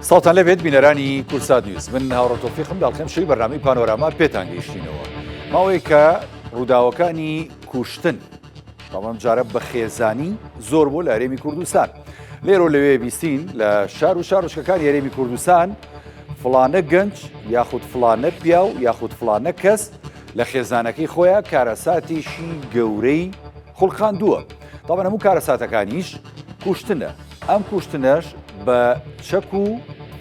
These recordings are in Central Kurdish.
سڵاوتان لێبێت بینەرانی کوردسات نیوز من هاوڕێ تۆفیقم داڵخێم شوی بەرنامەی پانۆراما پێتان گەیشتینەوە ماوەیە کە ڕووداوەکانی کوشتن بەڵام جارە بە خێزانی زۆر بوو لە هەرێمی کوردستان لێرۆ لەوێ بیستین لە شار و شارۆچکەکانی هەرێمی کوردستان فڵانە گەنج یاخود فڵانە پیاو یاخود فڵانە کەس لە خێزانەکەی خۆیان کارەساتێکی گەورەی خوڵقاندووە تاوان هەموو کارەساتەکانیش کوشتنە ئەم کوشتنەش بە چەک و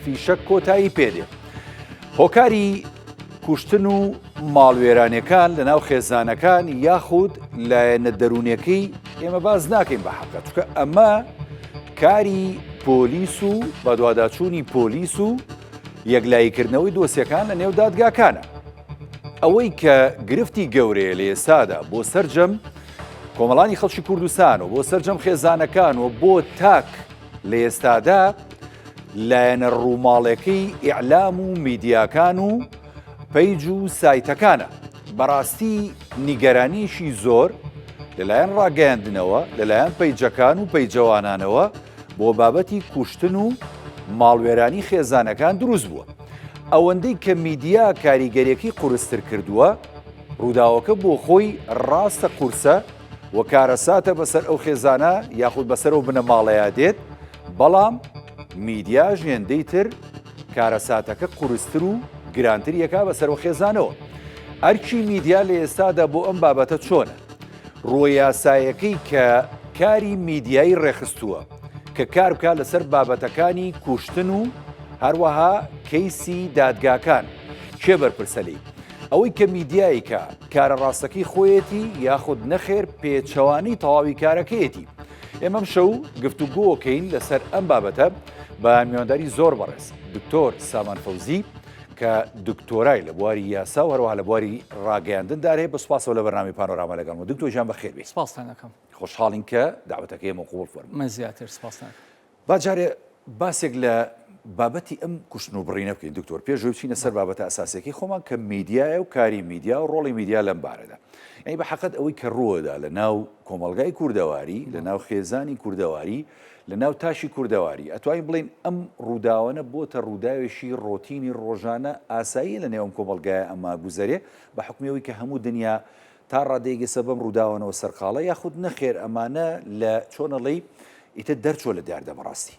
فیشەک کۆتایی پێدێ. هۆکاری کوشتن و ماڵوێرانەکان لە ناو خێزانەکان یاخود لایەنە دەروونەکەی ئێمە باز ناکەین بە حەقە چکە ئەمە کاری پۆلیس و بەدواداچوونی پۆلیس و یەکلاییکردنەوەی دۆسیەکان لە نێو دادگاکانە. ئەوەی کە گرفتی گەورەیە لە ئێستادا بۆ سەرجەم کۆمەڵانی خەڵکی کوردستان و بۆ سەرجەم خێزانەکان و بۆ تاک لە ئێستادا لایەنە ڕووماڵەکەی ئیعلام و میدیاکان و page و سایتەکانە بەڕاستی نیگەرانیشی زۆر لەلایەن ڕاگەیاندنەوە لەلایەن page ەکان و پەیجەوانانەوە بۆ بابەتی کوشتن و ماڵوێرانی خێزانەکان دروست بووە. ئەوەندەی کە میدیا کاریگەریەکەی قورستر کردووە، ڕووداوەکە بۆ خۆی ڕاستە قورسە و کارەساتە بەسەر ئەو خێزانە یاخود بەسەر ئەو بنەماڵەیە دێت، بەڵام میدیاش هێندەی تر کارەساتەکە قورستر و گرانتر یەکا بەسەر ئەو خێزانەوە. ئەرکی میدیا لە ئێستادا بۆ ئەم بابەتە چۆنە؟ ڕووە یاسایەکەی کە کاری میدیایی ڕێکخستووە کە کار بکات لەسەر بابەتەکانی کوشتن و هەروەها کەیسی دادگاکان کێ بەرپرسە لێی؟ ئەوەی کە میدیایکە کارە ڕاستەکەی خۆیەتی یاخود نەخێر پێچەوانەی تەواوی کارەکەیەتی؟ ئێمە ئەمشەو گفتوگۆکەین لەسەر ئەم بابەتە بە میوانداری زۆر بەڕێز دکتۆر سامان فەوزی کە دکتۆرای لە بواری یاسا و هەروەها لە بواری ڕاگەیاندندا هەیە بە سوپاسەوە لە بەرنامەی پانۆراما لەگەڵم دکتۆر گیان بەخێر بێی. سپاستان ئەکەم. خۆشحاڵین کە داوەتەکەی ئێمە قبوڵ فەرموو. من زیاتر سپاستان ئەکەم. با جارێ باسێک لە بابەتی ئەم کوشتن و بڕینە بکەین دکتۆر پێش ئەوەی بچینە سەر بابەتە ئەساسیەکەی خۆمان کە میدیایە و کاری میدیا و ڕۆڵی میدیا لەم بارەدا. یانی بە حەقەت ئەوەی کە ڕووەدا لە ناو کۆمەڵگای کوردەواری، لە ناو خێزانی کوردەواری، لە ناو تاشی کوردەواری ئەتوانین بڵێین ئەم ڕووداوانە بۆتە ڕووداوێکی ڕۆتینی ڕۆژانە ئاساییە لە نێو ئەم کۆمەڵگایە ئەمە گوزەرێ بە حوکمی ئەوەی کە هەموو دنیا تا ڕادەیەک ئێستا بەم ڕووداوانەوە سەرقاڵە یاخود نەخێر ئەمانە لە چۆن ئەڵێی ئیتر دەرچووە لە دیاردە بەڕاستی.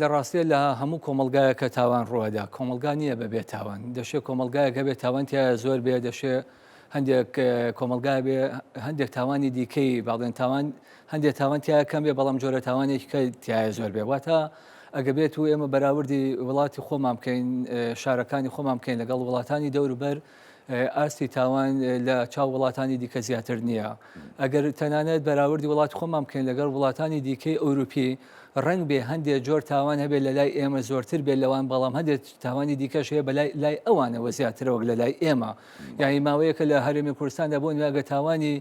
لە ڕاستیە لە هەموو کۆمەڵگایەکە تاوان ڕووەدا کۆمەڵگا نییە بە بێ تاوان دەشێ کۆمەڵگایەک هەبێ تاوان تیایا زۆر بێ دەشێ هەندێک کۆمەڵگا بێ هەندێک تاوانی دیکەی باڵێن تاوان هەندێک تاوان تیا کەم بێ بەڵام جۆرە تاوانێکی کە تایە زۆر بێ واتە ئەگە بێت و ئێمە بەراوردی وڵاتی خۆمان بکەین شارەکانی خۆمان بکەین لەگەڵ وڵاتانی دەوروبەر ئاستی تاوان لە چاو وڵاتانی دیکە زیاتر نییە ئەگەر تەنانەت بەراوردی وڵات خۆمان بکەین لەگەڵ وڵاتانی دیکەی ئەوروپی ڕەنگ بێ هەندێ جۆر تاوان هەبێ لە لای ئێمە زۆرتر بێت لەوان بەڵام هەندێک تاوانی دیکەش هەیە بەلای لای ئەوانەوە زیاترە وەک لە لای ئێمە یانی ماوەیەکە لە هەرێمی کوردستاندا بۆ نوێگە تاوانی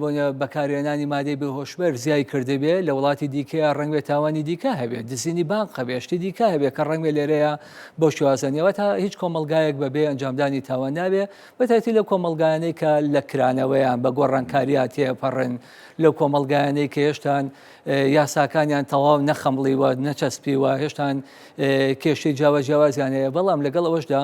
بۆ بەکارهێنانی مادەی بێهۆشبەر زیای کردبێ لە وڵاتی دیکەیە ڕەنگێ تاوانی دیکە هەبێت دزینی بانق هەبێ شتی دیکە هەبێ کە ڕەنگێ لێرەیە بەو شێوازە نییە تا هیچ کۆمەڵگایەک بەبێ ئەنجامدانی تاوان نابێ بەتایبەتی لەو کۆمەڵگایانەی کە لە کرانەوەیان بە گۆڕانکارییا تێپەڕن لەو کۆمەڵگایانەی کە هێشتان یاساکانیان تەواو نەخەمڵیوە نەچەسپیوە هێشتان کێشەی جیاواز جیاوازیان هەیە بەڵام لەگەڵ ئەوەشدا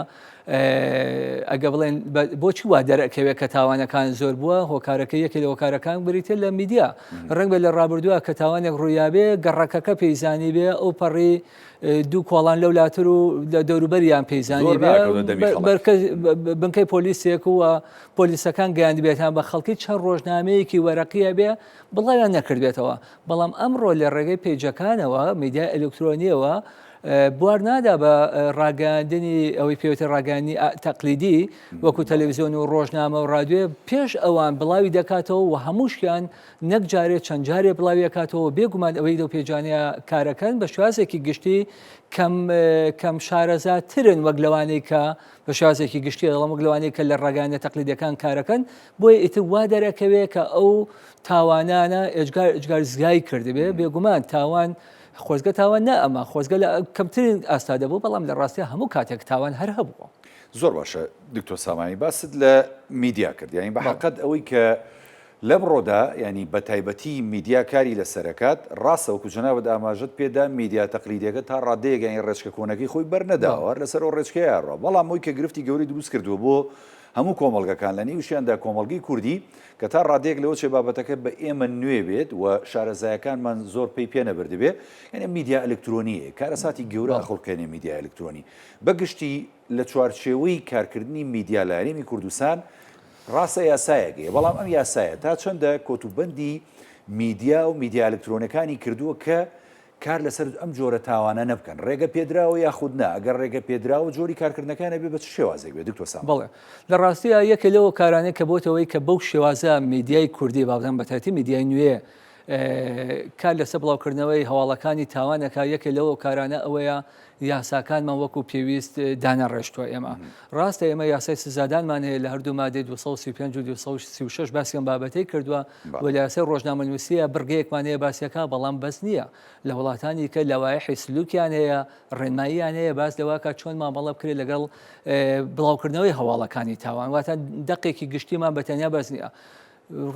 ئەگە بڵێن بۆچی وا دەرەکەوێت کە تاوانەکان زۆر بووە هۆکارەکە یەکێ لە هۆکارەکان بریتە لە میدیا ڕەنگ بێت لە ڕابردووە کە تاوانێک ڕوویابێ گەڕەکەکە پێیزانی بێ ئەو پەڕی دوو کۆڵان لەو لاتر و لە دەوروبەریان پێیزانی بێ بنکەی پۆلیسێک و پۆلیسەکان گەیاندبێتان بە خەڵکی چەند ڕۆژنامەیەکی وەرەقیە بێ بڵاویان نەکردبێتەوە بەڵام ئەمڕۆ لە ڕێگەی page ەکانەوە میدیای ئەلکترۆنیەوە بوار نادا بە ڕاگەیاندنی ئەوەی پێوتە ڕاگەیاندنی تەقلیدی وەکو تەلەڤزیۆن و ڕۆژنامە و ڕادیۆ پێش ئەوان بڵاوی دەکاتەوە و هەمووشیان نەک جارێ چەند جارێ بڵاوی دەکاتەوە بێگومان ئەوەی لەو page انەیە کارەکەن بە شێوازێکی گشتی کەم کەم شارەزاترن وەک لەوانەی کە بە شێوازێکی گشتی دەڵێم وەک لەوانەی کە لە ڕاگەیاندنە تەقلیدیەکان کارەکەن بۆیە ئیتر وا دەرەکەوێ کە ئەو تاوانانە ئێجگار ئێجگار زیای کردبێ بێگومان تاوان خۆزگە تاوان نە ئەمە خۆزگە لە کەمترین ئاستا دەبوو بەڵام لە ڕاستیا هەموو کاتێک تاوان هەر هەبووە. زۆر باشە دکتۆر سامانی باست لە میدیا کرد یانی بە حەقت ئەوەی کە. لەمڕۆدا یانی بە تایبەتی میدیا کاری لەسەر ئەکات، ڕاستە وەکو جەنابت ئاماژەت پێ دا میدیا تەقلیدیەکە تا ڕادەیەک یانی ڕێچکە کۆنەکەی خۆی بەر نەداوە هەر لەسەر ئەو ڕێچکەیە ئەڕوا، بەڵام ئەوی کە گرفتی گەورەی دروست کردووە بۆ هەموو کۆمەڵگەکان لە نێویشیاندا کۆمەڵگەی کوردی کە تا ڕادەیەک لەوە چێ بابەتەکە بە ئێمە نوێ بێت و شارەزایەکانمان زۆر پێی پێ نەبردبێ یانی میدیا ئەلکترۆنیە کارەساتی گەورە ئەخوڵقێنێ میدیا ئەلکترۆنی بە گشتی لە چوارچێوەی کارکردنی میدیا لە هەرێمی کوردستان ڕاستە یاسایەک هەیە، بەڵام ئەم یاسایە تا چەندە کۆتوبەندی میدیا و میدیا ئەلکترۆنەکانی کردووە کە کار لەسەر ئەم جۆرە تاوانانە بکەن؟ ڕێگە پێدراوە یاخود نا؟ ئەگەر ڕێگە پێدراوە جۆری کارکردنەکان ئەبێ بە چ شێوازێک بێت دکتۆر سامان؟ بەڵێ لە ڕاستیا یەکێ لەو هۆکارانەی کە بۆتە ئەوەی کە بەو شێوازە میدیای کوردی با بڵێم بەتایبەتی میدیای نوێ کار لەسەر بڵاوکردنەوەی هەواڵەکانی تاوان ئەکا یەکێ لەو هۆکارانە ئەوەیە یاساکانمان وەکو پێویست دانەڕێشتووە ئێمە ڕاستە ئێمە یاسای سزادانمان هەیە لە هەردوو مادەی 235 و 236 باسی ئەم بابەتەی کردووە و لە یاسای ڕۆژنامەنووسیە بڕگەیەکمان هەیە باسیەکە بەڵام بەس نییە لە وڵاتانی کە لەوایحی سلوکیان هەیە ڕێنماییان هەیە باس لەواکە چۆن مامەڵە بکرێت لەگەڵ بڵاوکردنەوەی هەواڵەکانی تاوان واتە دەقێکی گشتیمان بە تەنیا بەس نییە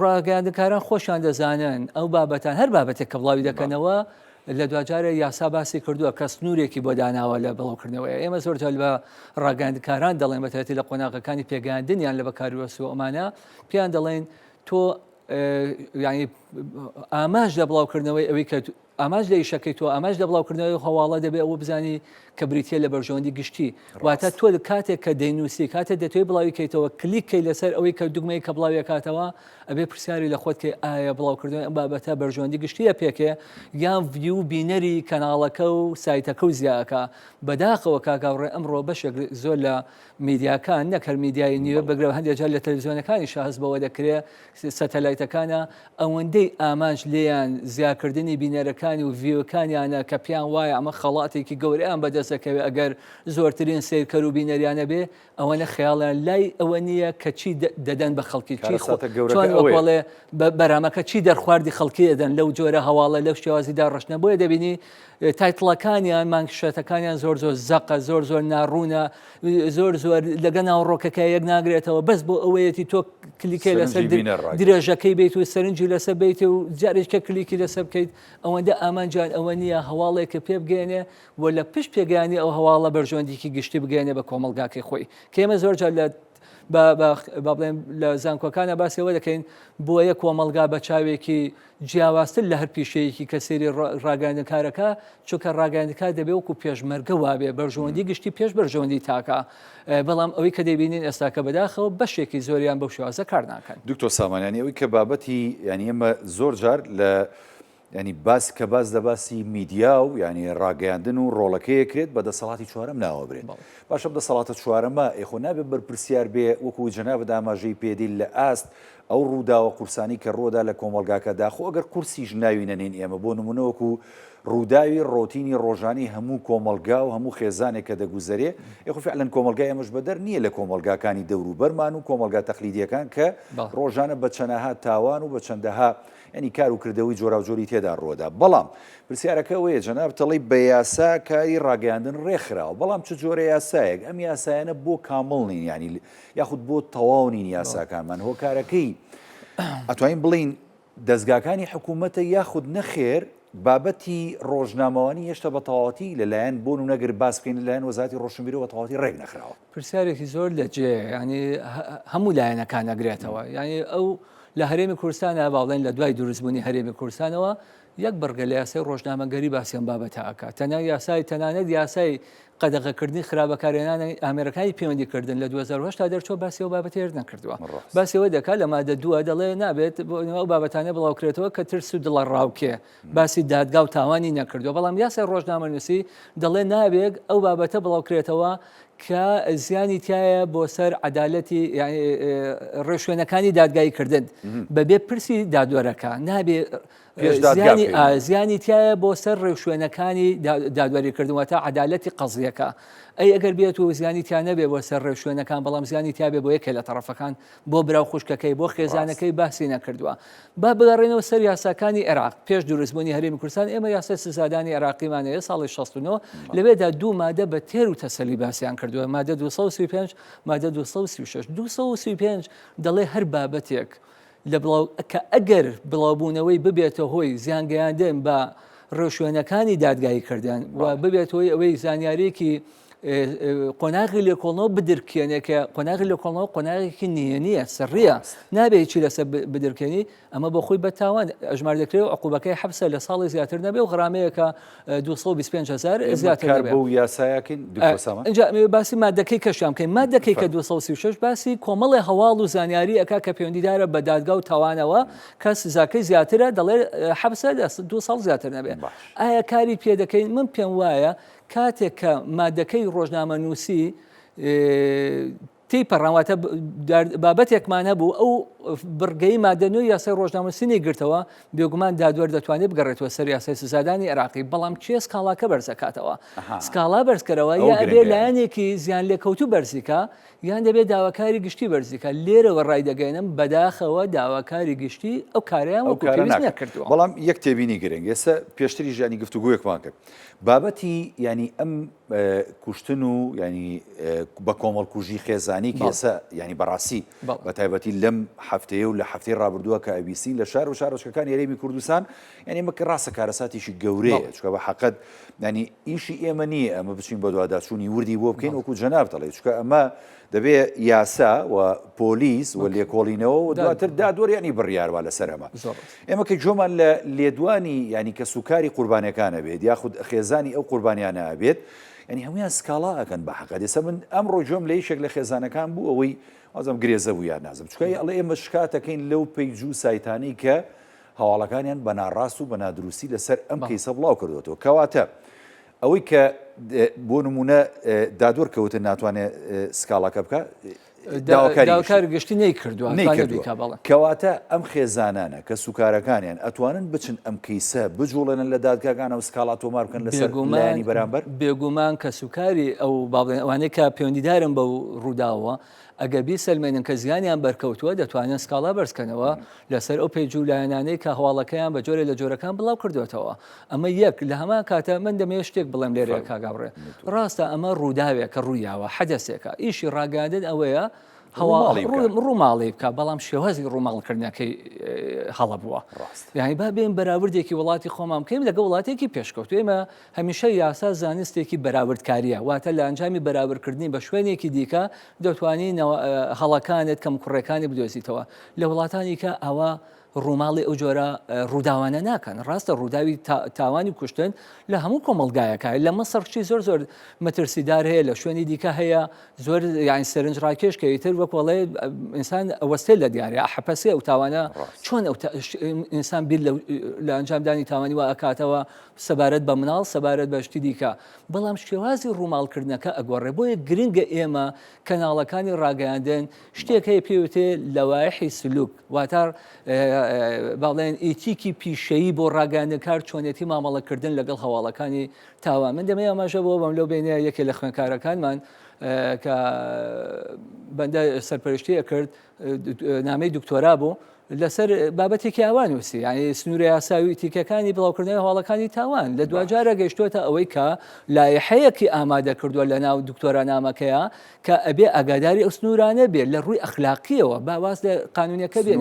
ڕاگەیاندنکاران خۆشیان دەزانن ئەو بابەتان هەر بابەتێک کە بڵاوی دەکەنەوە لە دواجارە یاسا باسی کردووە کە سنوورێکی بۆ داناوە لە بڵاوکردنەوەی ئێمە زۆر جار بە ڕاگەیاندکاران دەڵێن بەتایبەتی لە قۆناغەکانی پێگەیاندنیان لە بەکاریوەس و ئەمانە پێیان دەڵێن تۆ یعنی ئاماژ لە بڵاوکردنەوەی ئەوەی کە ئامانج لە ئیشەکەی تۆ، ئامانج لە بڵاوکردنەوەی ئەو هەواڵە دەبێ ئەوە بزانی کە بریتییە لە بەرژەوەندی گشتی. واتە تۆ کاتێک کە دەینووسی، کاتێک دەتەوێ بڵاوی کەیتەوە، کلیک کەی لەسەر ئەوەی کە دوگمەیەک کە بڵاوی ئەکاتەوە، ئەبێ پرسیاری لە خۆت کەی ئایا بڵاوکردنەوەی ئەم بابەتە بەرژەوەندی گشتی ئەپێکێ یان view و بینەری کەناڵەکە و سایتەکە و زیا ئەکا. بەداخەوە کاک هاوڕێ ئەمڕۆ بەشێک زۆر لە میدیاکان نەک هەر میدیای نوێ بگرە هەندێک جار لە تەلەڤزیۆنەکانیشا هەست بەوە دەکرێ سەتەلایتەکانە ئەوەندەی ئامانج لێیان زیاکردنی بینەرەکانی و view ەکانیانە کە پێیان وایە ئەمە خەڵاتێکی گەورەیان بەدەست دەکەوێت ئەگەر زۆرترین سەیرکەر و بینەریان هەبێ ئەوەنە خەیاڵیان لای ئەوە نییە کە چی دەدەن بە خەڵکی چی کارەساتە گەورەکە چۆن ئەوەیە. وەکۆڵێ بە بەرامەکە چی دەرخواردی خەڵکی ئەدەن لەو جۆرە هەواڵە لەو شێوازی داڕشتنە بۆیە دەبینی title ەکانیان مانشێتەکانیان زۆر زۆر زەقە زۆر زۆر ناڕوونە زۆر زۆر لەگە ناوەڕۆکەکە یەک ناگرێتەوە بەس بۆ ئەوەیەتی تۆ کلیکەی لەسەر درێژەکەی بیت و سەرنجی لەسەر بیت و جارێکە کلیکی لەسەر بکەیت ئەوەندە ئامانجان ئەوە نییە هەواڵێکە پێ بگەێنێ و لە پشت پێگەیانی ئەو هەواڵە بەرژەوەندیکی گشتی بگەێنێ بە کۆمەلگاکەی خۆی کێمە زۆر جار لە با بڵێن لە زانکۆکانە باسیەوە دەکەین بۆیە کۆمەلگا بە چاوێکی جیاوازتر لە هەر پیشەیەکی کە سەیری ڕاگەیاندنکارەکە، چونکە ڕاگەیاندنکار دەبێ وەکو پێشمەرگە وابێ، بەرژەوەندی گشتی پێش بەرژەوەندی تاکە، بەڵام ئەوەی کە دەیبینین ئێستاکە بەداخەوە بەشێکی زۆریان بەو شێوازە کار ناکەن. دکتۆر سامان یانی ئەوەی کە بابەتی یانی ئێمە زۆر جار لە یانی باس کە باس لە باسی میدیا و یانی ڕاگەیاندن و ڕۆڵەکەی ئەکرێت بە دەسەڵاتی چوارەم ناوەبرێت باشە ئەم دەسەڵاتە چوارەمە ئێ خۆ نابێت بەرپرسیار بێ وەکو جەنابت ئاماژەی پێدی لە ئاست ئەو ڕووداوە قورسانەی کە ڕووەدا لە کۆمەڵگاکەدا، خۆ ئەگەر قورسیش ناوی نەنێین ئێمە بۆ نموونە وەکو ڕووداوی ڕۆتینی ڕۆژانەی هەموو کۆمەڵگا و هەموو خێزانێک کە دەگوزەرێ، ئێ خۆ فیعلەن کۆمەڵگای ئێمەش بەدەر نییە لە کۆمەڵگاکانی دەوروبەرمان و کۆمەڵگا تەقلیدییەکان کە ڕۆژانە بە چەنەها تاوان و بە چەندەها یانی کار و کردەوەی جۆراوجۆری تێدا ڕووەدا. بەڵام پرسیارەکە ئەوەیە جەنابت ئەڵێی بە یاسا کاری ڕاگەیاندن ڕێکخراوە، بەڵام چ جۆرە یاسایەک؟ ئەم یاسایانە بۆ کامڵ نین یانی یاخود بۆ تەواو نین یاساکانمان هۆکارەکەی ئەتوانین بڵین دەستگاکانی حکوومەتە یاخود نەخێر بابەتی ڕۆژنامەوانی هێشتا بە تەواوەتی لەلایەن بۆن و نەگر باس بکەین لەلایەن وەزارەتی ڕۆشنبیرەوە بە تەواوەتی ڕێک نەخراوە. پرسیارێکی زۆر لە جێ ینی هەموو لایەنەکان ئەگرێتەوە یعنی ئەو لە هەرێمی کوردستانە با بڵێن لە دوای دروستبوونی هەرێمی کوردستانەوە یەک بڕگە لە یاسای ڕۆژنامەگەری باسی ئەم بابەتە ئەکات، تەنیا یاسای تەنانەت یاسای قەدەغەکردنی خراپ بەکارهێنانی ئامێرەکانی پەیوەندیکردن لە 2008 تا دەرچووە باسی ئەو بابەتەی هەر نەکردووە. باسی ئەوە دەکات لە مادە دووە دەڵێ نابێت ئەو بابەتانە بڵاوکرێتەوە کە ترس و دڵەڕاوکێ باسی دادگا و تاوانی نەکردووە، بەڵام یاسای ڕۆژنامەنووسی دەڵێ نابێت ئەو بابەتە بڵاوکرێتەوە کە زیانی تایە بۆ سەر عەدالەتی ڕێوشوێنەکانی دادگاییکردن بەبێ پرسی دادوەرەکە نابێ زیانی تایە بۆ سەر ڕێوشوێنەکانی دادوەریکردن واتە عەدالەتی قەزیەکە ئەی ئەگەر بێت و زیانی تیا نەبێ بۆ سەر ڕێوشوێنەکان بەڵام زیانی تیا بێ بۆ یەکێ لە تەڕەفەکان بۆ برا و خوشکەکەی بۆ خێزانەکەی باسی نەکردووە. با بگەڕێینەوە سەر یاساکانی عێراق پێش دروستبوونی هەرێمی کوردستان ئێمە یاسای سزادانی عێراقیمان هەیە ساڵی 69 لەوێدا دوو مادە بە تێر و تەسەلی باسیان کردووە مادە 235 مادە 236 235 دەڵێ هەر بابەتێک. لە بڵاو کە ئەگەر بڵاوبوونەوەی ببێتە هۆی زیانگەیاندن بە ڕێوشوێنەکانی دادگاییکردن و ببێت هۆی ئەوەی زانیاریەکی قۆناغی لێکۆڵنەوە بدرکێنێ کە قۆناغی لێکۆڵنەوە قۆناغێکی نهێنیە سڕیە نابێ هیچی لەسەر بدرکێنی ئەمە بۆ خۆی بە تاوان ئەژمار دەکرێت و عقوبەکەی حەبسە لە ساڵی زیاتر نەبێ و غرامەیەکە 225 هزار زیاتر کار بەو یاسایەکەین دکتۆر سامان ئینجا ئەمەوێ باسی مادەکەی کەشیان بکەین مادەکەی کە 236 باسی کۆمەڵێ هەواڵ و زانیاری ئەکا کە پەیوەندیدارە بە دادگا و تاوانەوە کە سزاکەی زیاترە دەڵێ حەبسە لە دوو ساڵ زیاتر نەبێ باش. ئایا کاری پێ دەکەین من پێم وایە کاتێک کە مادەکەی ڕۆژنامەنووسی تێیپەڕان واتە بابەتێکمان هەبوو ئەو بڕگەی مادە نوێی یاسای ڕۆژنامەنووسی نەیگرتەوە، بێگومان دادوەر دەتوانێت بگەڕێتەوە سەر یاسای سزادانی عێراقی، بەڵام کێ سکاڵاکە بەرزەکاتەوە؟ سکاڵا بەرزکەرەوە یا ئەبێ لایەنێکی زیانلێکەوتوو بەرزیکا یان دەبێت داواکاری گشتی بەرزیکا، لێرەوە ڕایدەگەیەنم بەداخەوە داواکاری گشتی ئەو کارەیان وەکو پێویست نەکردووە. بەڵام یەک تێبینی گرنگ ئێستا پێشتریش یانی گفتوگۆیەکمان کرد بابەتی یانی ئەم کوشتن و ینی بە کۆمەڵکوژی خێزانی کێسە ینی بەڕاستی بە تایبەتی لەم هەفتەیە و لە هەفتەی ڕابردووە کە ئەبیسین لە شار و شارۆچکەکان هەرێمی کوردستان ینی مەکە ڕاستە کارەساتێکی گەورەیە چکە بە حەقەت ینی ئیشی ئێمە نییە ئەمە بچین بە دوواداچوونی وردی بۆ بکەین وەکو جەناب دەڵێ چکە ئەمە دەبێ یاسا و پۆلیس و لێکۆڵینەوە و دواتر دادوەر ینی بڕیاروا لەسەر ئەمە ئێمە کە گوێمان لە لێدوانی ینی کەسوکاری قوربانیەکان ئەبێت یاخود خێزانی ئەو قوربانیانە ئەبێت ینی هەمویان سکاڵا ئەکەن بە حەقە دێسە من ئەمڕۆ گوێم لە یەکێک لە خێزانەکان بوو ئەوەی وازم گرێزە بوو یان نازم چکای ئەڵێ ئێمە شکاتەکەین لەو page و سایتانەی کە هەواڵەکانیان بە ناڕاست و بە نادروستی لەسەر ئەم کەیسە بڵاو کردوێتەوە کەواتە ئەوەی کە بۆ نمونە دادوەر کەوتن ناتوانێت سکاڵاکە بکە داواکاری گشتی نەیکردووە نەیکردووە کەواتە ئەم خێزانانە کە سوکارەکانیان ئەتوانن بچن ئەم کەیسە بجوڵێنن لە دادگاکانەوە سکاڵا تۆمار بکەن لەسەر لایەنی بەرامبەر بێگومان کەسوکاری ئەو با بڵێن ئەوانەی کە پەیوەندیدارن بەو ڕووداوە ئەگەر بیسەلمێنن کە زیانیان بەرکەوتووە دەتوانن سکاڵا بەرزکەنەوە لەسەر ئەو page و لایەنانەی کە هەواڵەکەیان بە جۆرێ لە جۆرەکان بڵاو کردوێتەوە ئەمە یەک لە هەمان کاتە من دەمەوێت شتێک بڵێم لێرە کاگاڕێ ڕاستە ئەمە ڕووداوێک کە ڕوویاوە حەدەسێکە ئیشی ڕاگەاندن ئەوەیە ڕووماڵی بکە بەڵام شێوازی ڕووماڵکردنەکەی هەڵە بووە یعنی با بێن بەراوردێکی وڵاتی خۆمان بکەین لەگە وڵاتێکی پێشکەوت ئێمە هەمیشە یاسا زانستێکی بەراوردکاریە واتە لە ئەنجامی بەراوردکردنی بە شوێنێکی دیکە دەتوانی هەڵەکانت کەمکوڕێکانی بدۆزیتەوە لە وڵاتانی کە ئەوە ڕووماڵی ئەو جۆرە ڕووداوانە ناکەن ڕاستە ڕووداوی تاوانی کوشتن لە هەموو کۆمەڵگایەکە لە مەسڕ شتی زۆر زۆر مەترسیدار هەیە لە شوێنی دیکە هەیە زۆر یان سەرنج ڕاکێش کە ئیتر وەکۆڵێ ئینسان ئەوەستێ لە دیارە حەپەسێ ئەو تاوانە چۆن ئەو ئینسان بیر لە ئەنجامدانی تاوانی وا ئەکاتەوە سەبارەت بە مناڵ سەبارەت بە شتی دیکە بەڵام شێوازی ڕووماڵکردنەکە ئەگۆڕێ بۆیە گرنگە ئێمە کەناڵەکانی ڕاگەیاندن شتێک هەیە پێوتێ لەوایحی سلوک واتە باڵێن ئیتیکی پیشەیی بۆ ڕاگەیاندنکار چۆنێتی مامەڵەکردن لەگەڵ هەواڵەکانی تاوان من دەمەوێت ئاماژە بۆ بەم لەو بینە یەکێ لە خوێنکارەکانمان کە بەندە سەرپەرشتی ئەکرد نامەی دکتۆرا بوو لەسەر بابەتێکی ئاوا نووسی یعنی سنوورە یاساوی ئیتیکەکانی بڵاوکردنەوەی هەواڵەکانی تاوان لە دواجارە گەیشتووەتە ئەوەی کە لایحەیەکی ئامادە کردووە لە ناو دکتۆرا نامەکەیە کە ئەبێ ئاگاداری ئەو سنوورانە بێت لە ڕووی ئەخلاقیەوە با واز لە قانونەکە بێ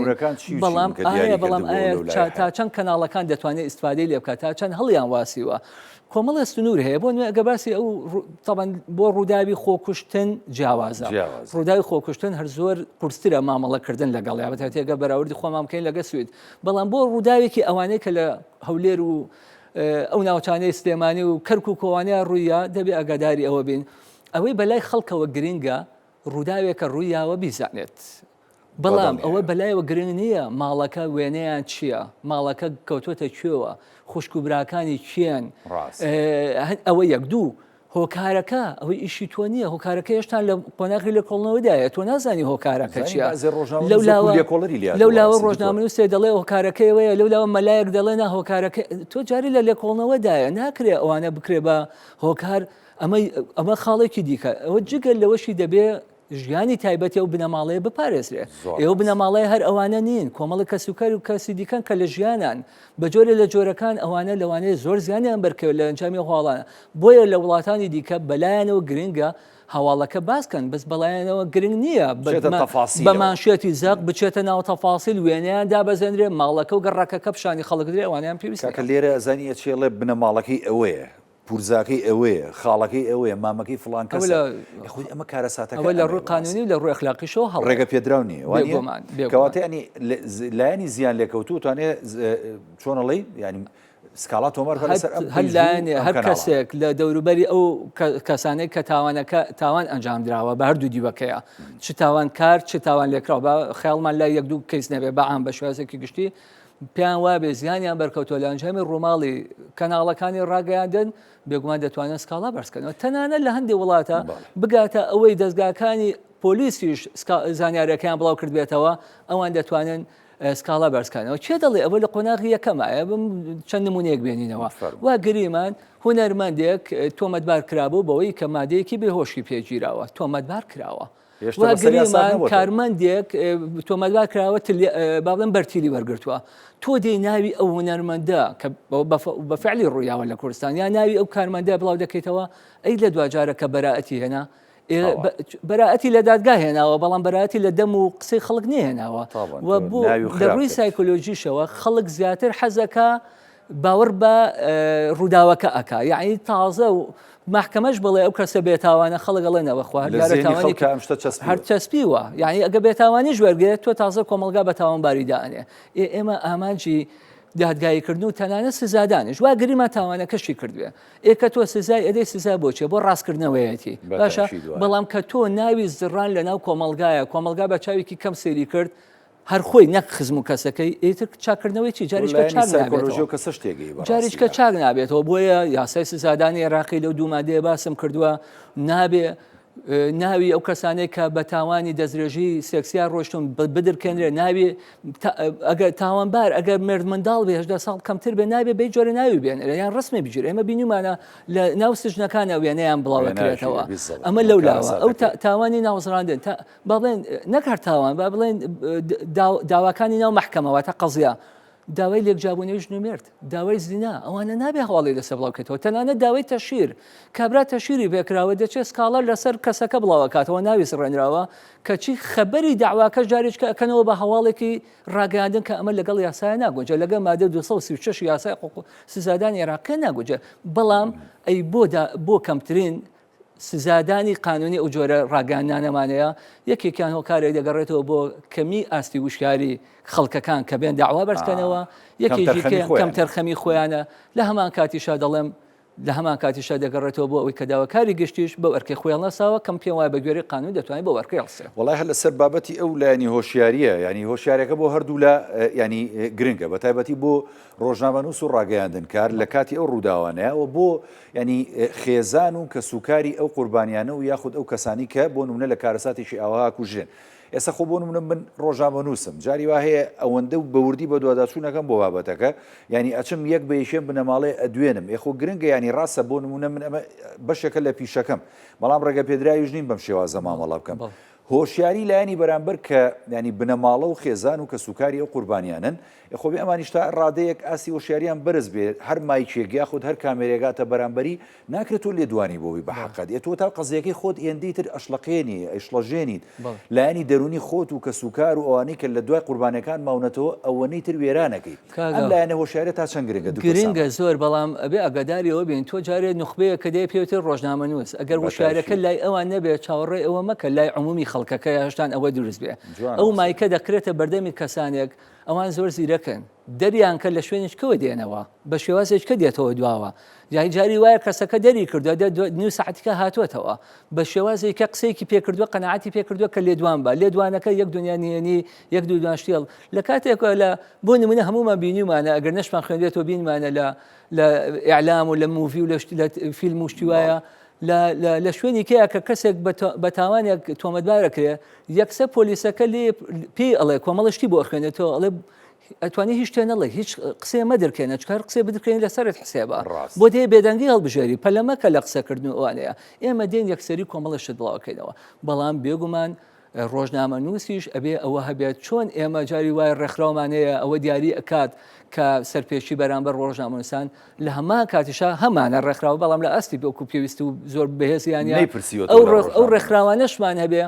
بەڵام ئایا بەڵام ئایا تا چەند کەناڵەکان دەتوانێت ئیسفادەی لێ بکات تا چەند هەڵیان واسیوە کۆمەڵێ سنوور هەیە بۆ نوێ ئەگە باسی ئەو تەبەن بۆ ڕووداوی خۆکوشتن جیاوازە ڕووداوی خۆکوشتن هەر زۆر قورسترە مامەڵەکردن لەگەڵ یا بەتایبەتی ئەگە بەراوردی خۆمان بکەین لەگە سوید بەڵام بۆ ڕووداوێکی ئەوانەی کە لە هەولێر و ئەو ناوچانەی سلێمانی و کەرکک و کۆوانەیە ڕوویە دەبێ ئاگاداری ئەوە بین ئەوەی بەلای خەڵکەوە گرنگە ڕووداوێکە ڕوویاوە بیزانێت بەڵام ئەوە بەلایەوە گرنگ نییە ماڵەکە وێنەیان چییە، ماڵەکە کەوتووەتە کوێوە، خوشک و براکانی کێن، ئەوە یەک. دوو، هۆکارەکە ئەوەی ئیشی تۆ نییە، هۆکارەکە هێشتا لە قۆناغی لێکۆڵنەوەدایە، تۆ نازانی هۆکارەکە چییە. لەو لاوە ڕۆژنامەنووسێ دەڵێ هۆکارەکەی ئەوەیە، لەو لاوە مەلایەک دەڵێ نا هۆکارەکە تۆ جارێ لە لێکۆڵنەوەدایە، ناکرێ ئەوانە بکرێ بە هۆکار. ئەمە خاڵێکی دیکە. ئەوە جگە لەوەشی دەبێ. ژیانی تایبەتی ئەو بنەماڵەیە بپارێزرێ. ئێوە بنەماڵەیە هەر ئەوانە نین، کۆمەڵی کەسوکار و کەسی دیکەن کە لە ژیانان. بە جۆرێ لە جۆرەکان ئەوانە لەوانەیە زۆر زیانیان بەرکەوێت لە ئەنجامی ئەو هەواڵانە. بۆیە لە وڵاتانی دیکە بەلایانەوە گرنگە هەواڵەکە باس کەن، بەس بەلایانەوە گرنگ نییە بە مانشێتی زەق بچێتە ناو تەفاسیل، وێنەیان دابەزێنرێ، ماڵەکە و گەڕەکەکە پیشانی خەڵک بدرێ، ئەوانەیان پێویست نییە. کاکە لێرە ئەزانی ئەچێ ئەڵێ بنەماڵەکەی ئەوەیە. پورزاکەی ئەوەیە، خاڵەکەی ئەوەیە، مامەکەی فڵان کەسە. خۆی ئەمە کارەساتەکە ئەوە لە ڕووی قانونی و لە ڕووی ئەخلاقیشەوە هەڵەیە. ڕێگە پێدراو نییە. وا نییە؟ بێگومان، بێگومان. کەواتە یانی لایەنی زیان لێکەوتوو توانێ چۆن ئەڵێی یانی سکاڵا تۆمار بکات لەسەر ئەم هەر لایەنێ هەر کەسێک لە دەوروبەری ئەو کەسانەی کە تاوانەکە تاوان ئەنجام دراوە بە هەردوو دیوەکەیە چ تاوانکار چ تاوان لێکراو بە خەیاڵمان لای یەک دوو کەیس نەبێ بە عام بە شێوازێکی گشتی پێیان وابێ زیانیان بەرکەوتووە لە ئەنجامی ڕووماڵی کەناڵەکانی ڕاگەیاندن، بێگومان دەتوانن سکاڵا بەرزکەنەوە. تەنانەت لە هەندێک وڵاتە بگاتە ئەوەی دەزگاکانی پۆلیسیش زانیاریەکەیان بڵاو کردبێتەوە، ئەوان دەتوانن سکاڵا بەرزکەنەوە. کێ دەڵێ ئەوە لە قۆناغی یەکەمایە؟ چەند نمونەیەک بێنینەوە. وا گریمان هونەرمەندێک تۆمەتبار کرابوو بەوەی کە مادەیەکی بێهۆشی پێگیراوە، تۆمەتبار کراوە. هێشتا وا بەسەر یاسا گریمان نەبۆتەوە. کارمەندێک تۆمەتبار کراوە با بڵێم بەرتیلی وەرگرتووە تۆ دێی ناوی ئەو هونەرمەندە کە بە فعلی ڕوویاوە لە کوردستان یا ناوی ئەو کارمەندە بڵاو دەکەیتەوە ئەی لە دواجارە کە بەرائەتی هێنا بەرائەتی لە دادگا هێناوە بەڵام بەراتی لە دەم و قسەی خەڵک نهێناوە و بۆ لە ڕووی سایکۆلۆژیشەوە خەڵک زیاتر حەزەکە باوەڕ بە ڕووداوەکە ئەکا یەعنی تازە و مەحکەمەش بڵێ ئەو کەسە بێتاوانە خەڵک ئەڵێ نەوە خوا لە زێنی خەڵکا ئەم شتە چەسپیوە. هەر چەسپیوە یعنی ئەگە بێتاوانیش وەرگێت تۆ تازە کۆمەڵگا بە تاوانباری دائەنێ ئێ ئێمە ئامانجی دادگاییکردن و تەنانەت سزادانیش وا گریمان تاوانەکەشی کردوێ ئێ کە تۆ سزای ئەدەی سزا بۆ چیە بۆ ڕاستکردنەوەیەتی باشە بەڵام کە تۆ ناوی زڕان لەناو کۆمەڵگایە کۆمەڵگا بە چاوێکی کەم سەیری کرد هەر خۆی نەک خزم و کەسەکەی ئیتر چاکردنەوەی چی جاریشکە چاک نابێتەوە جاریشکە چاک نابێتەوە بۆیە یاسای سزادانی عێراقی لەو دوو مادەیە باسم کردووە نابێ ناوی ئەو کەسانێک کە بە تاوانی دەستدرێژی سێکسیان ڕۆشتون بدرکێنرێ ناوی ئەگەر تاوانبار ئەگەر مرد منداڵ بێ هەشدا ساڵ کەمتر بێ نابێ بەی جۆرە ناوی بێنرێ یان ڕسمی بگیرێ ئێمە بینیمانە لە ناو سجنەکانە وێنەیان بڵاوەکرێتەوە ئەمە لەولاوە ئەو تاوانی ناوزڕاندن تا با بڵێن نەک هەر تاوان با بڵێن داواکانی ناو مەحکەمە واتە قەزیە داوای لێکجابوونەوەی ژن و مێرد داوای زینا ئەوانە نابێ هەواڵی لەسەر بڵاوکرێتەوە تەنانەت داوای تەشیر کابرا تەشیری پێکراوە دەچێت سکاڵا لەسەر کەسەکە بڵاوەکاتەوە ناوی سڕێنراوە کەچی خەبەری داواکەش جارێککە ئەکەنەوە بە هەواڵێکی ڕاگەیاندن کە ئەمە لەگەڵ یاسایە ناگونجێت لەگەڵ مادە 236 یاسای حقوق سزادانی عێراقیە ناگونجێت بەڵام ئەی بۆ بۆ کەمترین سزادانی قانونی ئەو جۆرە ڕاگەیاندنانەمانەیە، یەکێکیان هۆکارێک دەگەڕێتەوە بۆ کەمی ئاستی وشیاری خەڵکەکان کە بێن داوا بەرزکەنەوە، یەکێکی کەمتەرخەمی خۆیانە، لە هەمان کاتیشا دەڵێم لە هەمان کاتیشا دەگەڕێتەوە بۆ ئەوەی کە داواکاری گشتیش بەو ئەرکەی خۆی هەڵنەساوە کەم پێم وایە بە گوێرەی قانون دەتوانێت بەو ئەرکەی هەڵسێ. وەڵای هەر لەسەر بابەتی ئەو لایەنی هۆشیارییە یانی هۆشیاریەکە بۆ هەردوولا یانی گرنگە بە تایبەتی بۆ ڕۆژنامەنووس و ڕاگەیاندنکار لە کاتی ئەو ڕووداوانەیە و بۆ یانی خێزان و کەسوکاری ئەو قوربانیانە و یاخود ئەو کەسانی کە بۆ نمونە لە کارەساتێکی ئاوەها کوژرێن. ئێستا خۆ بۆ نمونە من ڕۆژنامەنووسم جاری وا هەیە ئەوەندە و بە وردی بەدواداچوونەکەم بۆ بابەتەکە یانی ئەچم یەک بە یەکێم بنەماڵەی ئەدوێنم ئێ خۆ گرنگە یانی ڕاستە بۆ نمونە من ئەمە بەشێکە لە پیشەکەم بەڵام ڕێگە پێدراویش نیم بەم شێوازە مامەڵە بکەم. هۆشیاری لایەنی بەرامبەر کە یانی بنەماڵە و خێزان و کەسوکاری ئەو قوربانیانەن، ئێ خۆ بێ ئەمانیش تا ڕادەیەک ئاستی هۆشیاریان بەرز بێ هەر مایکێک یاخود هەر کامێرێک هاتە بەرامبەری ناکرێت تۆ لێدوانی بۆ بی بە حەقت ئێ تۆ تا قەزیەکەی خۆت هێندەی تر ئەشڵەقێنی ئەیشڵەژێنیت لایەنی دەروونی خۆت و کەسوکار و ئەوانەی کە لە دوای قوربانیەکان ماونەتەوە ئەوەنەی تر وێرانەکەی ئەم لایەنە هۆشیاریە تا چەند گرنگە دکتۆر گرنگە سامان؟ زۆر بەڵام ئەبێ ئاگاداری ئەوە بین تۆ جارێ نوخبەیەک کە دێ پێوتر ڕۆژنامەنووس ئەگەر وشیارەکە لای ئەوان نەبێ چاوەڕێ ئەوە مەکە لای عمومی خەڵکەکە هەشتان ئەوە دروست بێ ئەو مایکە دەکرێتە بەردەمی کەسانێک ئەوان زۆر زیرەکن دەریان کە لە شوێنێکەوە دێنەوە بە شێوازێککە دێتەوە دواوە جای جاری وایە کەسەکە دەری کردووە دە نیو ساعتیکە هاتووەتەوە بە شێوازێکە قسەیەکی پێکردووە قەناعەتی پێکردووە کە لێدوان بە لێدوانەکە یەک دنیا نهێنی یەک دوو دوان شتێڵ لە کاتێک لە بۆ نمونە هەمومان بینیمانە ئەگەر نەشمان خوێندێتەوە بینیمانە لە لە ئیعلام و لە movie و لە فیلم و شتی وایە لە شوێنی کەیە کە کەسێک بە تاوانێک تۆمەتبارەکرێ یەکسەر پۆلیسەکە لێ پێی ئەڵێ کۆمەڵە شتی بۆ ئەخوێنێتەوە ئەڵێ. ئەتوانی هیچ شتێ نەڵێ هیچ قسەیە مەدرکێنە چکار قسەی بدرکێنی لەسەرت حسێبە بۆ دێ بێدەنگی هەڵبژێری پەلە مەکە لە قسەکردن و ئەوانەیە ئێمە دێن یەکسەری کۆمەڵە شت بڵاوکەینەوە بەڵام بێگومان ڕۆژنامەنووسیش ئەبێ ئەوە هەبێت چۆن ئێمە جاری وای ڕێکخراومان هەیە ئەوە دیاری ئەکات کە سەرپێچی بەرامبەر ڕۆژنامەنووسان لە هەمان کاتیشا هەمانە ڕێکخراوە بەڵام لە ئاستی وەکو پێویست و زۆر بەهێزیان ئەو ڕێکخراوانەشمان هەبێ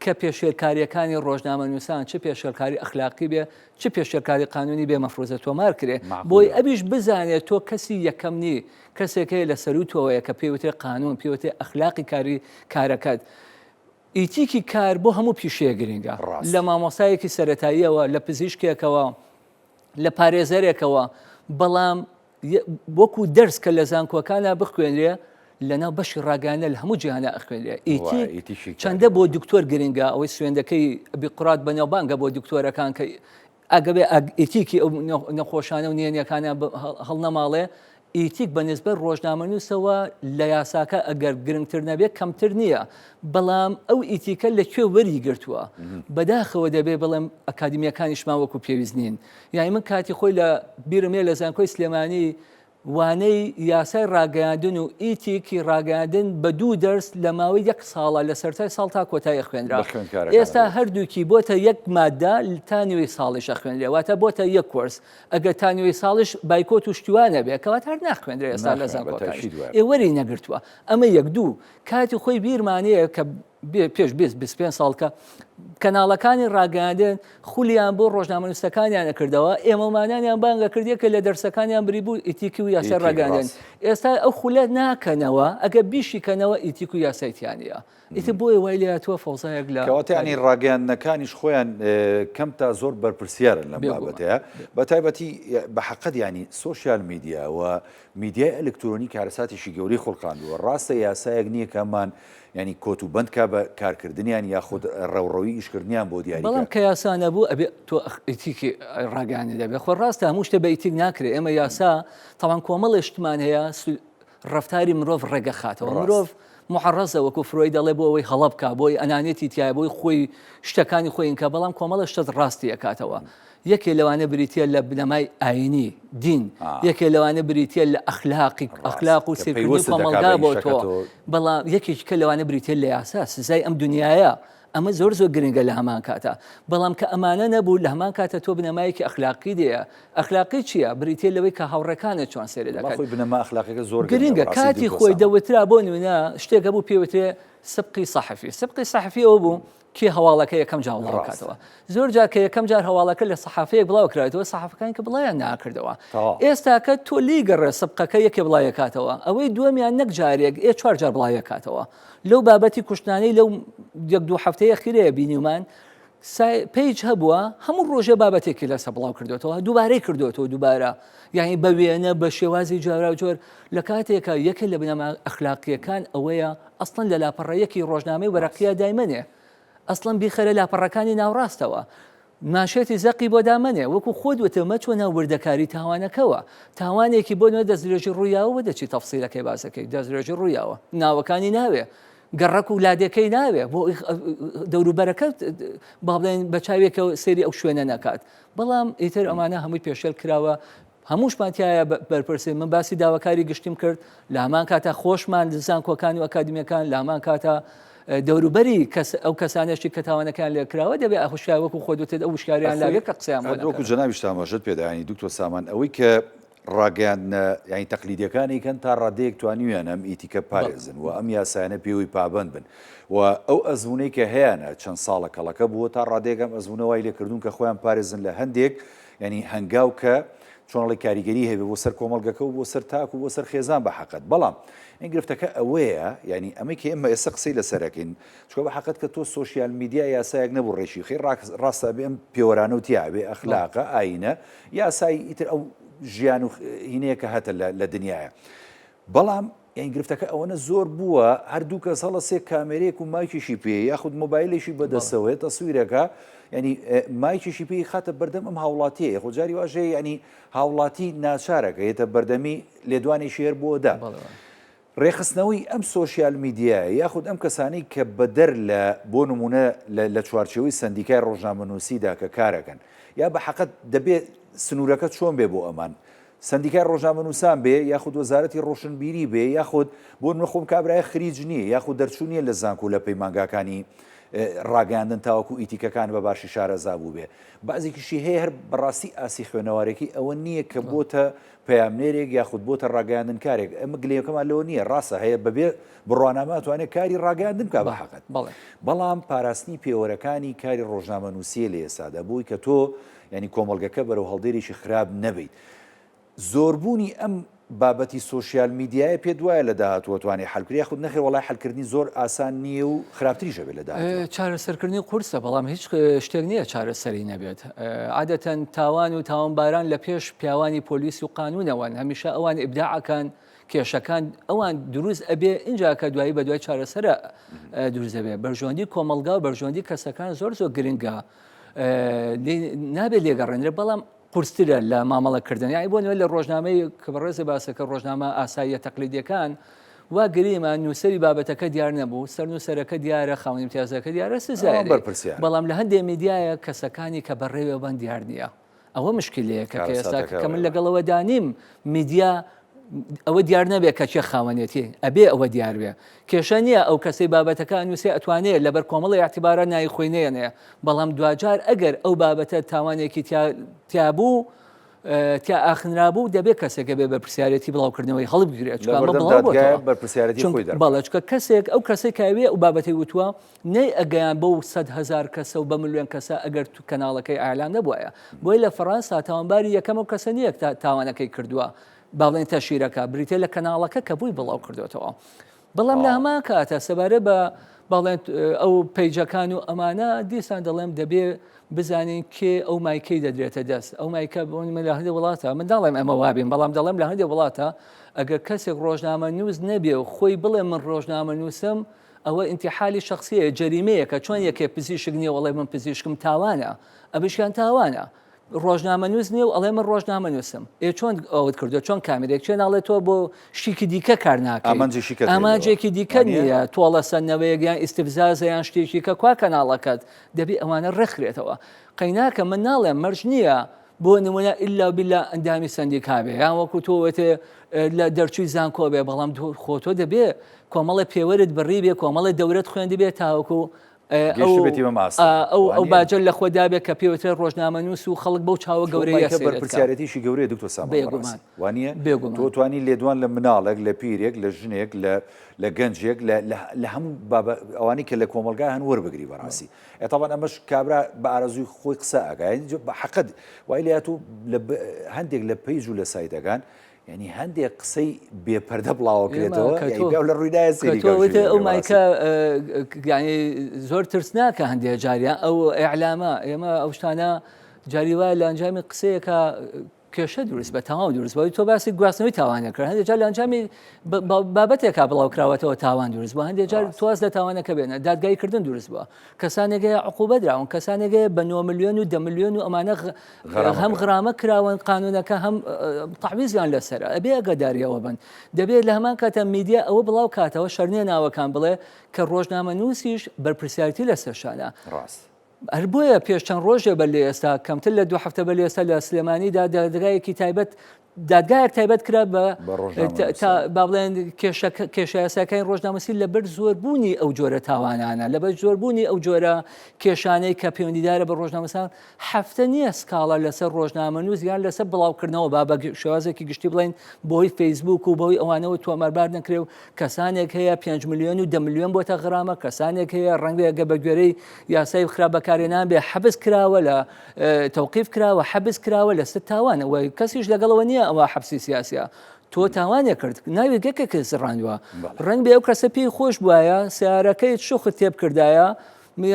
کە پێشێلکارییەکانی ڕۆژنامەنووسان چ پێشێلکاری ئەخلاقی بێ چ پێشێلکاری قانونی بێ مەفروزە تۆمار کرێ بۆی ئەویش بزانێت تۆ کەسی یەکەم نی کەسێک هەیە لە سەروو تۆوەیە کە پێی وترێ قانون پێی وترێ ئەخلاقی کاری کارەکەت ئیتیکی کار بۆ هەموو پیشەیە گرنگە لە مامۆستایەکی سەرەتاییەوە لە پزیشکێکەوە لە پارێزەرێکەوە بەڵام وەکو دەرس کە لە زانکۆکانا بخوێنرێ لەناو بەشی ڕاگەیاندنە لە هەموو جیهانا ئەخوێنرێ ئیتیک چەندە بۆ دکتۆر گرنگە ئەوەی سوێندەکەی بیقرات بەناوبانگە بۆ دکتۆرەکان کە ئەگەبێ ئیتیکی ئەو نەخۆشانە و نێنیەکانە هەڵنەماڵێ ئیتیک بە نسبەت ڕۆژنامەنووسەوە لە یاساکە ئەگەر گرنگتر نەبێت کەمتر نییە بەڵام ئەو ئیتیکە لە کوێ وەری گرتووە بەداخەوە دەبێ بڵێم ئەکادیمیەکانیشمان وەکو پێویست نین یانی من کاتی خۆی لە بیرم هەیە لە زانکۆی سلێمانی وانەی یاسای ڕاگەیاندن و ئیتیکی ڕاگەیاندن بە دوو دەرس لە ماوەی یەک ساڵە لە سەرتای ساڵ تا کۆتایی خوێنرا ئێستا هەردووکی بۆتە یەک مادە تا نیوەی ساڵیش ئەخوێنرێ واتە بۆتە یەک کۆرس ئەگەر تا نیوەی ساڵیش بایکۆت و شتیوان نەبێ کەواتە هەر ناخوێنرێ ئێستا لە زانکۆکانیش ئێ وەری نەگرتووە ئەمە یەک دوو کاتی خۆی بیرمانەیە کە پێش 20 25 ساڵ کە کەناڵەکانی ڕاگەیاندن خولیان بۆ ڕۆژنامەنووسەکانیان ئەکردەوە ئێمەمانانیان بانگە کردیە کە لە دەرسەکانیان بری بوو ئیتیکی و یاسای ڕاگەیاندن ئێستا ئەو خولە ناکەنەوە ئەگە بیشی کەنەوە ئیتیک و یاسای تیانە ئیتر بۆیە وای لێهاتووە فەوزایەک لە کەواتە یانی ڕاگەیاندنەکانیش خۆیان کەم تا زۆر بەرپرسیارن لەم بابەتەیە بە تایبەتی بە حەقەت ینی سۆشیال میدیا و میدیای ئەلکترۆنی کارەساتێکی گەورەی خوڵقاندووە ڕاستە یاسایەک نییە کە ئەمان ینی کۆت و بەند کا بە کارکردنیان یاخود ڕەوڕەوی ئیشکردنیان بۆ دیاری بەڵام کە یاسا نەبوو ئەبێ تۆ ئیتیکی ڕاگەیاندن دەبێ خۆ ڕاستە هەموو شتێ بە ئیتیک ناکرێ ئێمە یاسا تاوان کۆمەڵێ شتمان هەیە ڕەفتاری مرۆڤ ڕێگە خاتەوە مرۆڤ معڕەزە وەکو فرۆید دەڵێ بۆ ئەوەی هەڵە بکا بۆی ئەنانێتی تایە بۆی خۆی شتەکانی خۆی ئینکا بەڵام کۆمەڵە شتت ڕاستی ئەکاتەوە یەکێ لەوانە بریتە لە بنەمای ئاینی دین یەکێ لەوانە بریتە لە ئەخلاقی ئەخلاق و سێکردنی کۆمەڵگا بۆ تۆ بەڵام یەکێکی کە لەوانە بریتە لە یاسا سزای ئەم دنیاە ئەمە زۆر زۆر گرنگە لە هەمان کاتا بەڵام کە ئەمانە نەبوو لە هەمان کاتە تۆ بنەمایەکی ئەخلاقی دەیە ئەخلاقی چییە بریتە لەوەی کە هاوڕێکانت چۆن سەیرت دەکات خۆی بنەما ئەخلاقیەکە زۆر گرنگە کاتی خۆی دەوترا بۆ نمونە شتێک هەبوو پێوترێ سبقی سەحفی سبقی سەحفی ئەوە بوو کێ هەواڵەکە یەکەم جار بڵاو کاتەوە زۆر جار کە یەکەم جار هەواڵەکە لە سەحافەیەک بڵاو کرایەوە سەحافەکان کە بڵاویان ناکردەوە ئێستاکە تۆ لی گەڕێ سبقەکە یەکێ بڵاویەکاتەوە ئەوەی دووەمیان نەک جارێک ئێ چوار جار بڵاویەکاتەوە لەو بابەتی کوشتنانەی لەو یەک دوو هەفتەی ئەخیرەیە بینیومان page هەبووە هەموو ڕۆژێ بابەتێکی لەسە بڵاو کردوێتەوە دووبارەی کردوێتەوە دووبارە یعنی بە وێنە بە شێوازی جۆرا جۆر لە کاتێکە یەکێ لە بنەما ئەخلاقیەکان ئەوەیە ئەسڵەن لە لاپەڕەیەکی ڕۆژنامەی وەرەقیە دایمەنێ ئەسڵەن بیخەرە لاپەڕەکانی ناوڕاستەوە مانشێتی زەقی بۆ دامەنێ وەکو خۆت وتت مەچۆ ناو وردەکاری تاوانەکەوە تاوانێکی بۆ نوێ دەستدرێژی ڕوویاوە بۆ دەچی تەفسیلەکەی باسەکەی دەستدرێژی ڕوویاوە ناوەکانی ناوێ گەڕەک و لادێکەی ناوێ بۆ دەوروبەرەکە با بڵێن بە چاوێکە سەیری ئەو شوێنە نەکات بەڵام ئیتر ئەمانە هەمووی پێشێل کراوە هەمووشمان تیایا بەرپرسین من باسی داواکاری گشتیم کرد لە هەمان کاتا خۆشمان زانکۆکان و ئەکادمیەکان لە هەمان کاتا دەوروبەری کەس ئەو کەسانێکی کە تاوانەکان لێ کراوە دەبێ ئەهوشیار وەکو خۆ دوتێت ئەو وشیاریان لاگە کە قسەیان بۆ وەکو جەنابیشت ئاماژەت پێدانی دکتۆر سامان ئەوەی کە ڕاگەیاندنە یانی تەقلیدیەکانی کەن تا ڕادەیەک توانیویانە ئەم ئیتیکە پارێزن و ئەم یاسایانە پێوەی پابەند بن و ئەو ئەزموونەی کە هەیانە چەند ساڵە کەڵەکە بووە تا ڕادەیەک ئەم ئەزموونە وای لێکردوون کە خۆیان پارێزن لە هەندێک یانی هەنگاو کە چۆن ئەڵێی کاریگەری هەبێ بۆ سەر کۆمەڵگەکە و بۆ سەر تاک و بۆ سەر خێزان بە حەقەت بەڵام این گرفتەکە ئەوەیە یانی ئەمەی کە ئێمە ئێستا قسەی لەسەر ئەکەین چونکە بە حەقەت کە تۆ سۆشیال میدیا یاسایەک نەبوو ڕێکی خەی ڕاستە ئەبێ ئەم پێوەرانە و تیا ئەبێ ئەخلاقە ئاینە یاسای ئیتر ئەو ژیان و هینەیە کە هەتە لە دنیاە بەڵام یانی گرفتەکە ئەوەنە زۆر بووە هەر دوو کەس هەڵەسێ کامێرەیەک و مایکێکی پێ یاخود مۆبایلێکی بەدەستەوەیە تەسویرەکە ینی مایکێکی پێی خاتە بەردەم ئەم هاوڵاتیەیە خۆ جاری واژەیە ینی هاوڵاتی ناچارەکە یێتە بەردەمی لێدوانێکی هەر بۆ دا. ڕێکخستنەوەی ئەم سۆشیال میدیایە یاخود ئەم کەسانەی کە بەدەر لە بۆ نموونە لە لە چوارچێوەی سەندیکای ڕۆژنامەنووسیدا کە کارەکەن یا بە حەقت دەبێ سنوورەکە چۆن بێ بۆ ئەمان سەندیکای ڕۆژنامەنووسان بێ یاخود وەزارەتی ڕۆشنبیری بێ یاخود بۆ نموونە خۆم کابرایە خریج نییە یاخود دەرچوو نییە لە زانکۆ لە پەیمانگاکانی ڕاگەیاندن تاوەکو ئیتیکەکان بە باشی شارەزا بووبێ بەعزێکیشی هەیە هەر بەڕاستی ئاستی خوێنەوارێکی ئەوە نییە کە بۆتە پەیامنێرێک یاخود بۆتە ڕاگەیاندنکارێک، ئێمە گلەیەکەمان لەوە نییە، ڕاستە هەیە بەبێ بڕوانامە ئەتوانێت کاری ڕاگەیاندن بکات بە حەقت، بەڵام پاراستنی پێوەرەکانی کاری ڕۆژنامەنووسییە لە ئێستادا بۆی کە تۆ یانی کۆمەڵگەکە بەرەو هەڵدێرێکی خراپ نەبەیت. زۆربوونی ئەم بابەتی سۆشیال میدیایە پێت وایە لە داهاتوو ئەتوانێت حەل بکرێت یاخود نەخێر وەڵای حەلکردنی زۆر ئاسان نییە و خراپتریش ئەبێت لە داهاتوو؟ چارەسەرکردنی قورسە بەڵام هیچ شتێک نییە چارەسەری نەبێت. عادەتەن تاوان و تاوانباران لە پێش پیاوانی پۆلیس و قانونەوەن هەمیشە ئەوان ئیبداعەکان کێشەکان ئەوان دروست ئەبێ اینجا کە دوایی بە دوای چارەسەرە دروست دەبێ بەرژەوەندی کۆمەڵگا و بەرژەوەندی کەسەکان زۆر زۆر گرنگە نابێت لێگەڕێنرێ بەڵام قورسترە لە مامەڵەکردن یانی بۆ نوێ لە ڕۆژنامەی کە بەڕێزە باسەکە ڕۆژنامە ئاساییە تەقلیدیەکان وا گریمە نووسەری بابەتەکە دیار نەبوو سەر نووسەرەکە دیارە خاوەنی امتیازەکە دیارە سزای بەرپرسیار بەڵام لە هەندێ میدیایە کەسەکانی کە بەڕێوەبەن دیار نییە ئەوە مشکلەیە کە ئێستا کە من لەگەڵەوە دانیم میدیا ئەوە دیار نەبێت کە کێ خاوەنێتی ئەبێ ئەوە دیار بێ کێشە نییە ئەو کەسەی بابەتەکە ئەنووسێ ئەتوانێ لەبەر کۆمەڵی ئیعتیبارە ناوی خۆی نەیەنێ بەڵام دواجار ئەگەر ئەو بابەتە تاوانێکی تیا بوو تیا ئاخنرابوو دەبێ کەسێکە بێ بەرپرسیارێتی بڵاوکردنەوەی هەڵبگرێت بەڵێ چکە کەسێک ئەو کەسێک کاوێ ئەو بابەتی وتووە نەی ئەگەیان بەو 100 هزار کەسە و بە ملیۆن کەسە ئەگەر تو کەناڵەکەی ئاعلان نەبووایە بۆی لە فەڕەنسا تاوانباری یەکەم ئەو کەسە نییە تاوانەکەی کردووە با بڵێین تەشیرەکە بریتە لە کەناڵەکە کە بووی بڵاو کردوێتەوە بەڵام لە هەمان کاتە سەبارەت بە بەڵێن ئەو پەیجەکان و ئەمانە دیسان دەڵێم دەبێ بزانین کێ ئەو مایکەی دەدرێتە دەست ئەو مایکە بۆ من لە هەندێک وڵاتە من داڵێم ئەمە وابین بەڵام دەڵێم لە هەندێک وڵاتە ئەگەر کەسێک ڕۆژنامە نووس نەبێ و خۆی بڵێ من ڕۆژنامە نووسم ئەوە ئینتیحالی شخصیە جەریمەیەکە چۆن یەکێ پزیشک نییە وەڵێ من پزیشکم تاوانە ئەبشیان تاوانە ڕۆژنامەنووس نییە و ئەڵێ من ڕۆژنامەنووسم. ئێ چۆن ئەوەت کردووە؟ چۆن کامێرەیەک چێ ناڵێ تۆ بۆ شتێکی دیکە کار ناکەی؟ ئامانجێکی کەت هەیە لەوە. ئامانجێکی دیکە وانییە؟ نییە، تۆڵەسەندنەوەیەک یان ئیستفزازە یان شتێکی کە کوا کەناڵەکەت؟ دەبێ ئەوانە ڕێکخرێتەوە. قەیناکە من ناڵێم مەرج نییە بۆ نموونە ئیلا و بیلا ئەندامی سەندیکا بێ یان وەکوو تۆ وتێ لە دەرچووی زانکۆ بێ، بەڵام خۆ تۆ دەبێ کۆمەڵێ پێوەرت بڕیبێ، کۆمەڵێ دەورەت خوێندبێ تاوەکوو گەیشتبێتی بەم ئاستە. ئەو ئەو باجە لە خۆ دابێ کە پێوترێت ڕۆژنامەنووس و خەڵک بەو چاوە گەورەیە سەیرت کە. بەرپرسیارێتیشی گەورەیە دکتۆر سامان بێگومان. وانییە؟ بێگومان. تۆ توانی لێدوان لە مناڵێک، لە پیرێک، لە ژنێک، لە لە گەنجێک، لە لە هەموو بابە ئەوانەی کە لە کۆمەڵگا هەن وەربگری بەڕاستی. ئێ تەبعەن ئەمەش کابرا بە ئارەزووی خۆی قسە ئەکا. یانی بە حەقت وای لێهاتوو لە هەندێک لە پەیج و لە سایتەکان یعنی هەندێک قسەی بێ پەردە بڵاوەکرێتەوە لە ڕووی دایە سەیری ئەو مایکە یعنی زۆر ترسناکە هەندێک جاریان ئەو ئەعلامە ئێمە ئەو شتانە جاری وایە لە ئەنجامی قسەیەکە کێشە دروست بە تەواو دروست بەوەی تۆ باسی گواستنەوەی تاوانە کرد هەندێک جار لە ئەنجامی بابەتێکا بڵاو کراوەتەوە تاوان دروست بوو هەندێک جار تواز لە تاوانەکە بێنە دادگاییکردن دروست بووە کەسانێک هەیە عقوبە دراون کەسانێک هەیە بە 9 ملیۆن و 10 ملیۆن و ئەمانە هەم غرامە کراون قانونەکە هەم تەعویزیان لەسەرە ئەبێ ئەگەداریەوە بن دەبێت لە هەمان کاتە میدیا ئەوە بڵاو کاتەوە شەرنیە ناوەکان بڵێ کە ڕۆژنامە نووسیش بەرپرسیارتی لەسەر شانە ڕاست هەر بۆیە پێش چەند ڕۆژێ بەر لە ئێستا کەمتر لە دوو هەفتە بەر لە ئێستا لە سلێمانیدا دادگایەکی تایبەت دادگایەک تایبەت کرا بە با بڵێن کێشە یاساکانی ڕۆژنامەسی لەبەر زۆربوونی ئەو جۆرە تاوانانە لەبەر زۆربوونی ئەو جۆرە کێشانەی کە پەیوەندیدارە بە ڕۆژنامەسان هەفتە نییە سکاڵا لەسەر ڕۆژنامەنووس یان لەسەر بڵاوکردنەوە با بە شێوازێکی گشتی بڵێن بۆی فەیسبوک و بەوەی ئەوانەوە تۆماربار نەکرێ و کەسانێک هەیە 5 ملیۆن و 10 ملیۆن بۆتە غرامە کەسانێک هەیە ڕەنگە گە بە گوێرەی یاسای خراپ بەکارێنان بێ حەبس کراوە لە تەوقیف کراوە حەبس کراوە لەسەر تاوانە و کەسیش لەگەڵەوە نییە ئەوە حەبسی سیاسیە تۆ تاوانێک کرد ناوی گەکە کەس ڕاندوە ڕنگ بێ ئەو کەسە پێی خۆش بواە سیارەکەی شخت تێبکردایە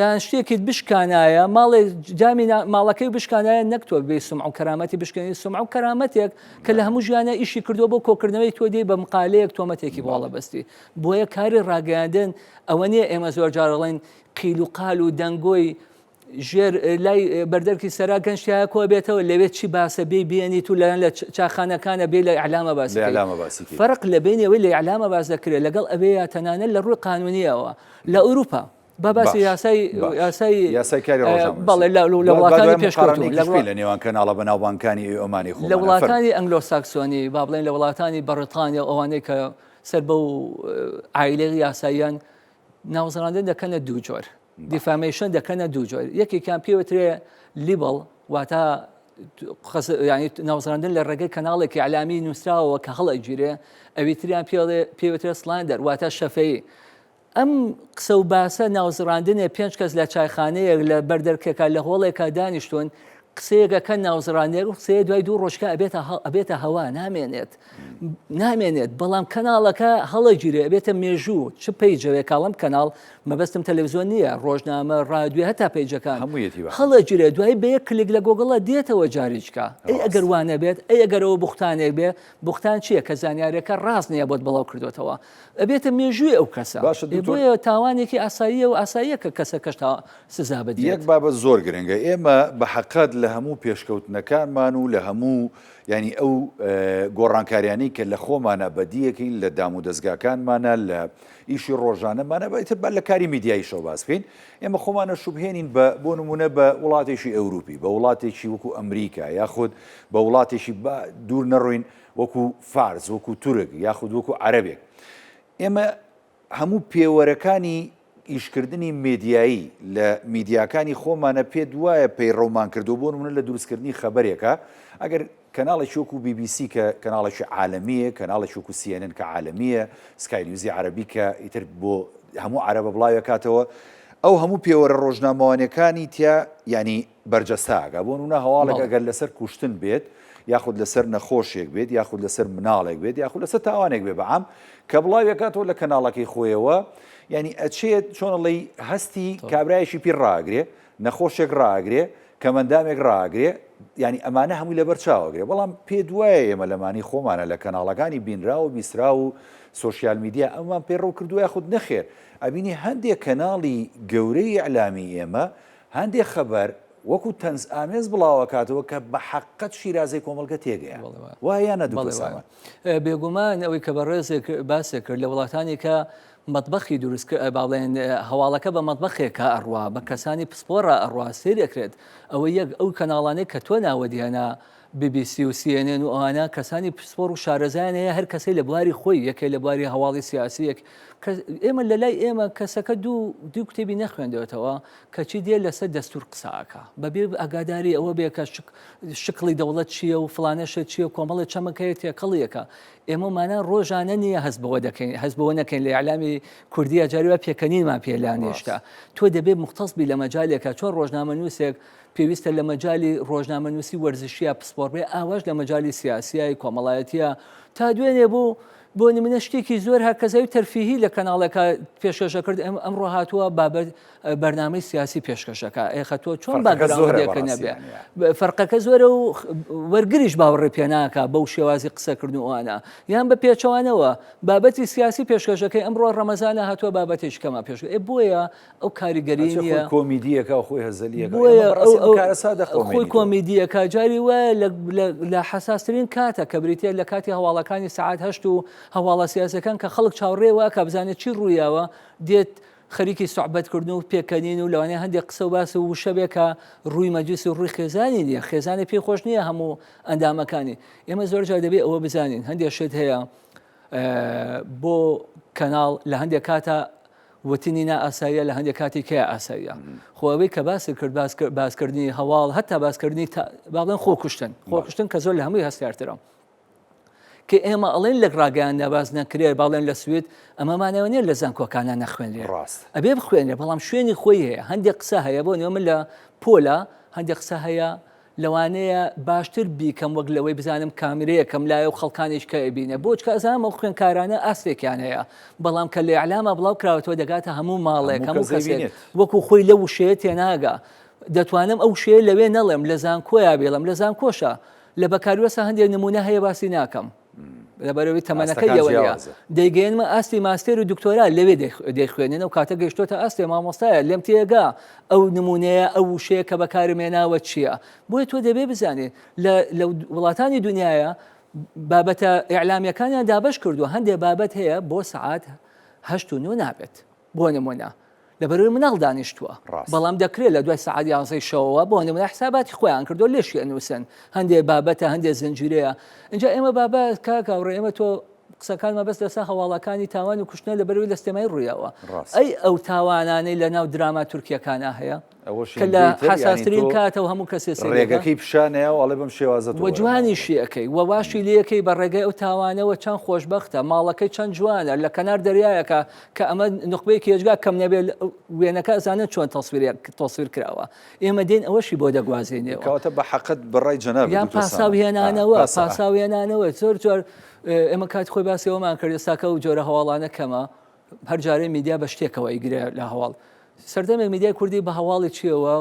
یان شتێکیت بشکانایە ماڵێ جامی ماڵەکەی بشکانایە نەک تۆ بێ سمع و کەرامەتی بشکێنی سمع و کەرامەتێک کە لە هەموو ژیانە ئیشی کردووە بۆ کۆکردنەوەی تۆ دێی بە مقالەیەک تۆمەتێکی باڵە بەستی بۆیە کاری ڕاگەیاندن ئەوە نییە ئێمە زۆر جارڵێن قیل و قال و دەنگۆی. ژێر لای بەردەرکی سەرا گەنج تایە کۆ بێتەوە لەوێ چی باسە بێ بێنیت و لەیان لە چاخانەکانە بێ لە ئیعلامە باسی لە کەی. ئیعلامە باسی کەی. فەرق لە بەینی ئەوەی لە ئیعلامە باس دەکرێت لەگەڵ ئەوەیە تەنانەت لە ڕووی قانونییەوە لە ئەوروپا با باسی باش یاسای باش یاسای یاسای کاری ڕۆژنامەنووسی بەڵێ لە لە با با وڵاتانی دوای پێشکەوتوو مقارنەیەکیش لە بکەین لە نێوان کەناڵە بەناوبانگەکانی ئەوی ئەمانەی لە خۆمانە فەرموو. وڵاتانی ئەنگلۆساکسۆنی با بڵێین لە وڵاتانی بەڕیتانیا و ئەوانەی کە سەر بەو عایلەی یاساییان ناوزڕاندن دەکەنە دوو جۆر. defamation دەکەنە دوو جۆر یەکێکیان پێوترێ libel واتە ینی ناوزڕاندن لە ڕێگەی کەناڵێکی ئیعلامی نووسراوە کە هەڵەگیرێ ئەوی تریان پێوترێ slander واتە شەفەیی ئەم قسە و باسە ناوزڕاندنێ پێنج کەس لە چایخانەیەک لە بەردەرکێکا لە هۆڵێکا دانیشتون قسەیەکەکە ناوزڕانێک و قسەیە دوای دوو ڕۆژکە ئەبێتە ئەبێتە هەوا نامێنێت نامێنێت بەڵام کەناڵەکە هەڵەگیرێ ئەبێتە مێژوو چ پەیجەوێ کاڵم کەناڵ مەبەستم تەلەڤزیۆن نییە ڕۆژنامە ڕادوێ هەتا پەیجەکان هەموویەتی بە هەڵەگیرێ دوای بە یەک کلیک لە گۆگڵە دێتەوە جاریچکە ئەی ئەگەر وانە بێت ئەی ئەگەرەوە بوختانێک بێ بوختان چییە کە زانیارەکە ڕاست نییە بۆت بڵاو کردوێتەوە ئەبێتە مێژووی ئەو کەسە باشە دکتۆر بۆیە تاوانێکی ئاساییە و ئاساییە کە کەسەکەش تا سزا بدرێت. یەک بابەت زۆر گرنگە ئێمە بە حەقەت لە هەموو پێشکەوتنەکانمان و لە هەموو یانی ئەو گۆڕانکاریانەی کە لە خۆمانە بەدیەکەین لە دام و دەزگاکانمانە لە ئیشی ڕۆژانەمانە بە ئیتر با لە کاری میدیاییشەوە باس بکەین ئێمە خۆمانە شوبهێنین بە بۆ نمونە بە وڵاتێکی ئەوروپی بە وڵاتێکی وەکو ئەمریکا یاخود بە وڵاتێکی با دوور نەڕۆین وەکو فارس وەکو تورک یاخود وەکو عەرەبێک ئێمە هەموو پێوەرەکانی ئیشکردنی مێدیایی لە میدیاکانی خۆمانە پێت وایە پەیڕەومان کردووە بۆ نمونە لە دروستکردنی خەبەرێکە ئەگەر کەناڵێکی وەکو بی بی سی کە کەناڵێکی عالەمیە کەناڵێکی وەکو سی ئێن ئێن کە عالەمیە سکای نیوزی عەرەبی کە ئیتر بۆ هەموو عەرەبە بڵاوێکاتەوە ئەو هەموو پێوەرە ڕۆژنامەوانیەکانی تیا یعنی بەرجەستە ئەکا بۆ نمونە هەواڵێک ئەگەر لەسەر کوشتن بێت یاخود لەسەر نەخۆشێک بێت یاخود لەسەر مناڵێک بێت یاخود لەسەر تاوانێک بێ بەعام کە بڵاوێکاتەوە لە کەناڵەکەی خۆیەوە یعنی ئەچێت چۆن ئەڵێی هەستی کابرایەکی پیر ڕاگرێ نەخۆشێک ڕاگرێ کەمەندامێک ڕاگرێ یعنی ئەمانە هەمووی لەبەر چاوەگرێ بەڵام پێ دوایە ئێمە لەمانی خۆمانە لە کەناڵەکانی بینرا و بیسرا و social media ئەمان پێڕەو کردووە یاخود نەخێر ئەبینی هەندێک کەناڵی گەورەی ئیعلامی ئێمە هەندێ خەبەر وەکو تەنز ئامێز بڵاوەکاتەوە کە بە حەققەت شیرازەی کۆمەڵگە تێگەیە. وایە یان نا دکتۆر سامان؟ بێگومان ئەوەی کە بەڕێزێک باسێک کرد لە وڵاتانی کە مەتبەخی دروست با بڵێن هەواڵەکە بە مەتبەخێکە ئەڕوا بە کەسانی پسپۆڕە ئەڕوا سەیر ئەکرێت ئەوە یەک ئەو کەناڵانەی کە تۆ ناوەدیانە بی بی سی و سی ئێن ئێن و ئەوانە کەسانی پسپۆڕ و شارەزایان هەیە هەر کەسەی لە بواری خۆی یەکێ لە بواری هەواڵی سیاسیەک ئێمە لە لای ئێمە کەسەکە دوو دوو کتێبی نەخوێندێتەوە کەچی دێ لەسەر دەستور قسە ئەکا بەبێ ئاگاداری ئەوە بێ کە شکڵی دەوڵەت چییە و فڵانە شت چییە کۆمەڵی چەمک هەیە تێکەڵیەکە ئێمە مانە ڕۆژانە نییە هەست بەوە دەکەین هەست بەوە نەکەین لە ئیعلامی کوردیە جاری وا پێکەنینمان پێ لانێشتا تۆ دەبێ مختص بی لە مەجالێکە چۆن ڕۆژنامەنووسێک پێویستە لە مەجالی ڕۆژنامەنووسی وەرزشیە پسپۆڕ بێ ئاواش لە مەجالی سیاسیای کۆمەڵایەتیە تا دوێنێ بوو بۆ نمونە شتێکی زۆر هەر کەزای تەرفیهی لە کەناڵێکە پێشکەشە کرد ئەم ئەمڕۆ هاتووە بابەت بەرنامەی سیاسی پێشکەشەکە ئێخە تۆ چۆن باگرەکە نەبێ فەرقەکە زۆرە و وەرگریش باوەڕی پێناکە بەو شێوازی قسەکردن و ئەوانە یان بە پێچەوانەوە بابەتی سیاسی پێشکەشەکەی ئەمڕۆ ڕەمەزانە هاتووە بابەتێکی کەمە پێش ئێ بۆیە ئەو کاریگەری نییە کۆمیدیەکە خۆی هەزەلیەکە خۆی کۆمیدیەکە جاری وایە لە حەساسترین کاتە کە بریتە لە کاتی هەواڵەکانی سعات هەشت و هەواڵە سیاسەکان کە خەڵک چاوەڕێ واکە بزانێت چی ڕوویاوە دێت خەریکی سوعبەت کردن و پێکەنین و لەوانەیە هەندێک قسە و باس و وشە بێ کە ڕووی مەجلیس و ڕووی خێزانی نییە خێزانی پێی خۆش نییە هەموو ئەندامەکانی ئێمە زۆر جار دەبێ ئەوە بزانین هەندێک شت هەیە بۆ کەناڵ لە هەندێک کاتە وتنی نائاساییە لە هەندێک کاتی کە ئاساییە خۆ ئەوەی کە باسی کرد باسکردنی هەواڵ هەتا باسکردنی باڵێن خۆکوشتن خۆکوشتن کە زۆر لە هەمووی هەستیارترە کە ئێمە ئەڵێن لەک ڕاگەیاندنا باس نەکرێ باڵێن لە سوید ئەمە مانەوە نیە لە زانکۆکانە نەخوێنرێ ڕاست ئەبێ بخوێنرێ بەڵام شوێنی خۆی هەیە هەندێک قسە هەیە بۆ نێ من لە پۆلە هەندێک قسە هەیە لەوانەیە باشتر بیکەم وەک لەوەی بزانم کامیرەیەکەم لایە و خەڵکانیش کە ئەبینێ بۆ چکە ئەزانم ئەو خوێنکارانە ئاستێکیان هەیە بەڵام کە لە ئیعلامە بڵاو کراوەتەوە دەگاتە هەموو ماڵێک هەموو کەسێک وەکو خۆی لەو وشەیە تێناگا دەتوانم ئەو وشەیە لەوێ نەڵێم لە زانکۆیا بێڵم لە زانکۆشە لە بەکاریۆسا هەندێک نمونە هەیە باسی ناکەم. لەبەرەوەی تەمەنەکەی ئەوە نییە دەیگەیەنمە ئاستی ماستێر و دکتۆرا لەوێ دەیخوێنن ئەو کاتە گەیشتۆتە ئاستێ مامۆستایە لێم تێگا ئەو نمونەیە ئەو وشەیە کە بەکارم هێناوە چییە بۆیە تۆ دەبێ بزانێت لە وڵاتانی دنیاە بابەتە ئیعلامیەکانیان دابش کردووە هەندێک بابەت هەیە بۆ سعات هەشت و نۆ نابێت بۆ نمونە لەبەرئەوەی مناڵ دانیشتووە بەڵام دەکرێت لە دوای سەعات یانزەی شەوەوە بۆ نمونە حساباتی خۆیان کردو لێشی ئەنووسن هەندێ بابەتە هەندێ زنجیرەیە اینجا ئێمە بابە کاک هاوڕێ ئێمە تۆ قسەکان مەبەست لەسەر هەواڵەکانی تاوان و کوشتنە لەبەرئەوەی لە سلێمانی ڕوویاوە ئەی ئەو تاوانانەی لە ناو دراما تورکیەکانە هەیە کە لە حەساسترین کاتەوە هەموو کەسێ ڕێگەکەی پیشانەیە و ئەڵێ بەم شێوازە و جوانیشی ئەکەی و واشی لەکەی بە ڕێگەی ئەو تاوانەوە چەند خۆشبەختە ماڵەکەی چەند جوانە لە کەنار دەریایەکە کە ئەمە نوخبەیەکی ئێجگار کەم نەبێت وێنەکە ئەزانن چۆن تەسویرێک تەسویر کراوە ئێمە دێن ئەوەشی بۆ دەگوازێنەوە کەواتە بە حەقت بەڕای جەنابت یان پاساو هێنانەوە پاساو هێنانەوە زۆر جار ئێمە کات خۆی باسی ئەومان کرد ئێستاکە و جۆرە هەواڵانە کەمە هەر جارێ میدیا بە شتێکەوە ئەیگرێ لە هەواڵ سەردەمێک میدیای کوردی بە هەواڵی چیەوە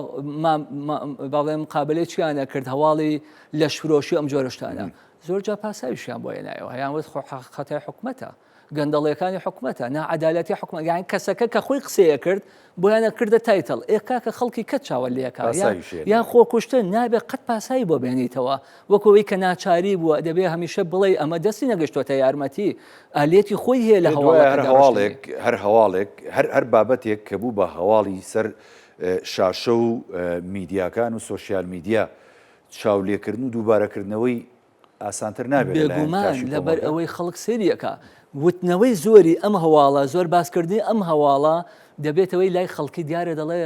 باڵێن مقابلەی چیانە کرد هەواڵی لەشفرۆشی ئەم جۆرە شتانە زۆر جا پاساویشیان بۆ هێنایەوە هەیان وت خۆ خەتای حکومەتە گەندەڵیەکانی حکومەتە ناعەدالەتی حکومەت یان کەسەکە کە خۆی قسەیە کرد بۆیانە کردە title ئێ کاکە خەڵکی کە چاوە لێکا یان خۆکوشتن نابێ قەت پاسایی بۆ بێنیتەوە وەکەوەی کە ناچاری بووە دەبێ هەمیشە بڵێ ئەمە دەستی نەگەشتۆتە یارمەتی ئالێتی خۆی هەیە لە هەواڵ هەواڵێک هەر هەواڵێک هەر هەر بابەتێک کە بوو بە هەواڵی سەر شاشە و میدیاکان و سۆشیال میدیا چاولێکردن و دووبارەکردنەوەی ئاسانتر نابێت لەلایەن بێگومان تاکی لەبەر کۆمەڵگە؟ ئەوەی خەڵک سەیری ئەکا. وتنەوەی زۆری ئەم هەواڵە، زۆر باسکردنی ئەم هەواڵە دەبێتەوەی لای خەڵکی دیارە دەڵێ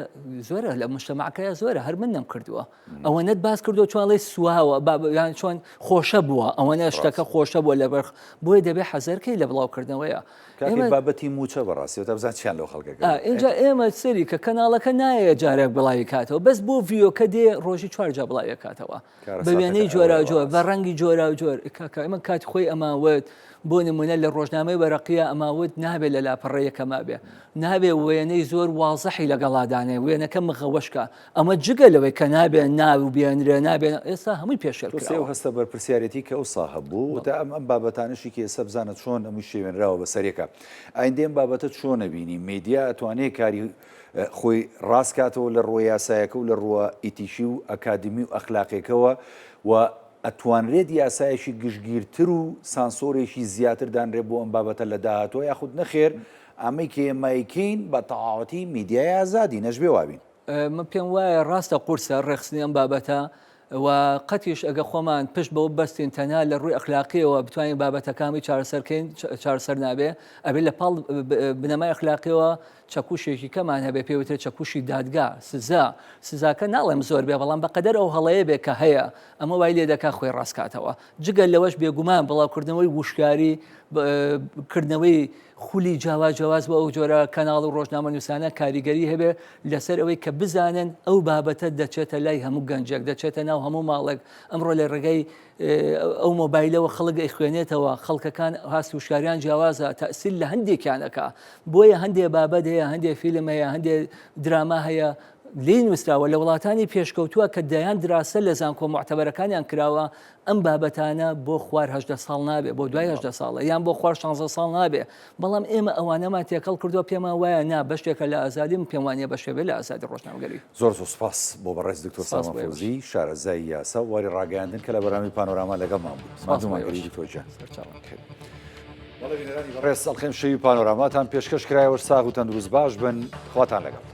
زۆرە لە مجتەمەعەکەیا زۆرە هەر من نەمکردووە. ئەوەنەت باس کردووە چۆن ئەڵێی سواوە با یان چۆن خۆشە بووە ئەوەنە شتەکە ڕاست. خۆشە بووە لەبەر بۆیە دەبێ حەزەر کەی لە بڵاوکردنەوەیە. کاکەی ئێمە بابەتی مووچە بەڕاستی تا بزان چیان لەو خەڵکە ئا کردووە. ئینجا ئێمە سەیری کە کەناڵەکە نایە جارێک بڵاوی کاتەوە بەس بۆ view ەکە دێ ڕۆژی چوار جار بڵاوی ئەکاتەوە. بە وێنەی جۆراوجۆر بە ڕەنگی جۆراوجۆر کاکە ئێمە کاتی خۆی ئەماوت بۆ نمونە لە ڕۆژنامەی وەرەقیە ئەماوت نابێت لە لاپەڕە یەکەما بێ نابێ وێنەی زۆر وازحی لەگەڵادانێ وێنەکە مغەوەشکە ئەمە جگە لەوەی کە نابێ ناو بێنرێ نابێ ئێستا هەمووی پێشێل تۆ سێ کراوە. هەستە بەرپرسیارێتی کە ئەوسا هەبوو و تا ئەم ئەم بابەتانەشی کە ئێستا بزانە چۆن هەمووی شێوێنراوە بەسەرێکا ئایندەی ئەم بابەتە چۆن ئەبینی مێدیا ئەتوانێ کاری خۆی ڕاست کاتەوە لە ڕووە یاسایەکە و لە ڕووە ئیتیکی و ئەکادیمی و ئەخلاقیەکەوە و ئەتوانرێت یاسایەکی گشتگیرتر و سانسۆرێکی زیاتر دانرێت بۆ ئەم بابەتە لە داهاتووە یاخود نەخێر ئەمەی کە ئێمە ئەیکەین بە تەواوەتی میدیای ئازادی نەشبێ وابین. من پێم وایە ڕاستە قورسە ڕێکخستنی ئەم بابەتە و قەتیش ئەگە خۆمان پشت بەوە ببەستین تەنها لە ڕووی ئەخلاقیەوە بتوانین بابەتەکانی چارەسەر کەین چارەسەر نابێ ئەبێ لە پاڵ بنەمای ئەخلاقیەوە چەکوشێکی کەمان هەبێ پێی وترێ چەکوشی دادگا سزا سزاکە ناڵێم زۆر بێ بەڵام بەقەدەر ئەو هەڵەیە بێ کە هەیە ئەمە وای لێ دەکا خۆی ڕاستکاتەوە جگە لەوەش بێگومان بڵاوکردنەوەی وشکاری کردنەوەی خولی جاواز جیاواز بۆ ئەو جۆرە کەناڵ و ڕۆژنامەنووسانە کاریگەری هەبێ لەسەر ئەوەی کە بزانن ئەو بابەتە دەچێتە لای هەموو گەنجێک دەچێتە ناو هەموو ماڵێک ئەمڕۆ لە ڕێگەی ئەو مۆبایلەوە خەڵک ئەیخوێنێتەوە خەڵکەکان هاست وشکاریان جیاوازە تەسیل لە هەندێکیان ئەکا بۆیە هەندێ بابەت هەیە هەندێ فیلم هەیە هەندێ دراما هەیە لێی نووسراوە لە وڵاتانی پێشکەوتووە کە دەیان دراسە لە زانکۆ معتەبەرەکانیان کراوە ئەم بابەتانە بۆ خوار 18 ساڵ نابێ بۆ دوای 18 ساڵە یان بۆ خوار 16 ساڵ نابێ بەڵام ئێمە ئەوانەمان تێکەڵ کردووە پێمان وایە نا بەشێکە لە ئازادی من پێم وانە بەشێ بێ لە ئازادی ڕۆژنامەگەری. زۆر زۆر سوپاس بۆ بەڕێز دکتۆر سامان فەوزی شارەزای یاسا و بواری ڕاگەیاندن کە لە بەرنامەی پانۆراما لەگەڵمان بوو. ماندوومان کردی دکتۆر گیان. سەرچاوە. بەڵێ بینەرانی بەڕێز ئەڵقەی شەوی پانۆراماتان پێشکەش کرایەوە ساغ و تەندروست باش بن خواتان لەگەڵ.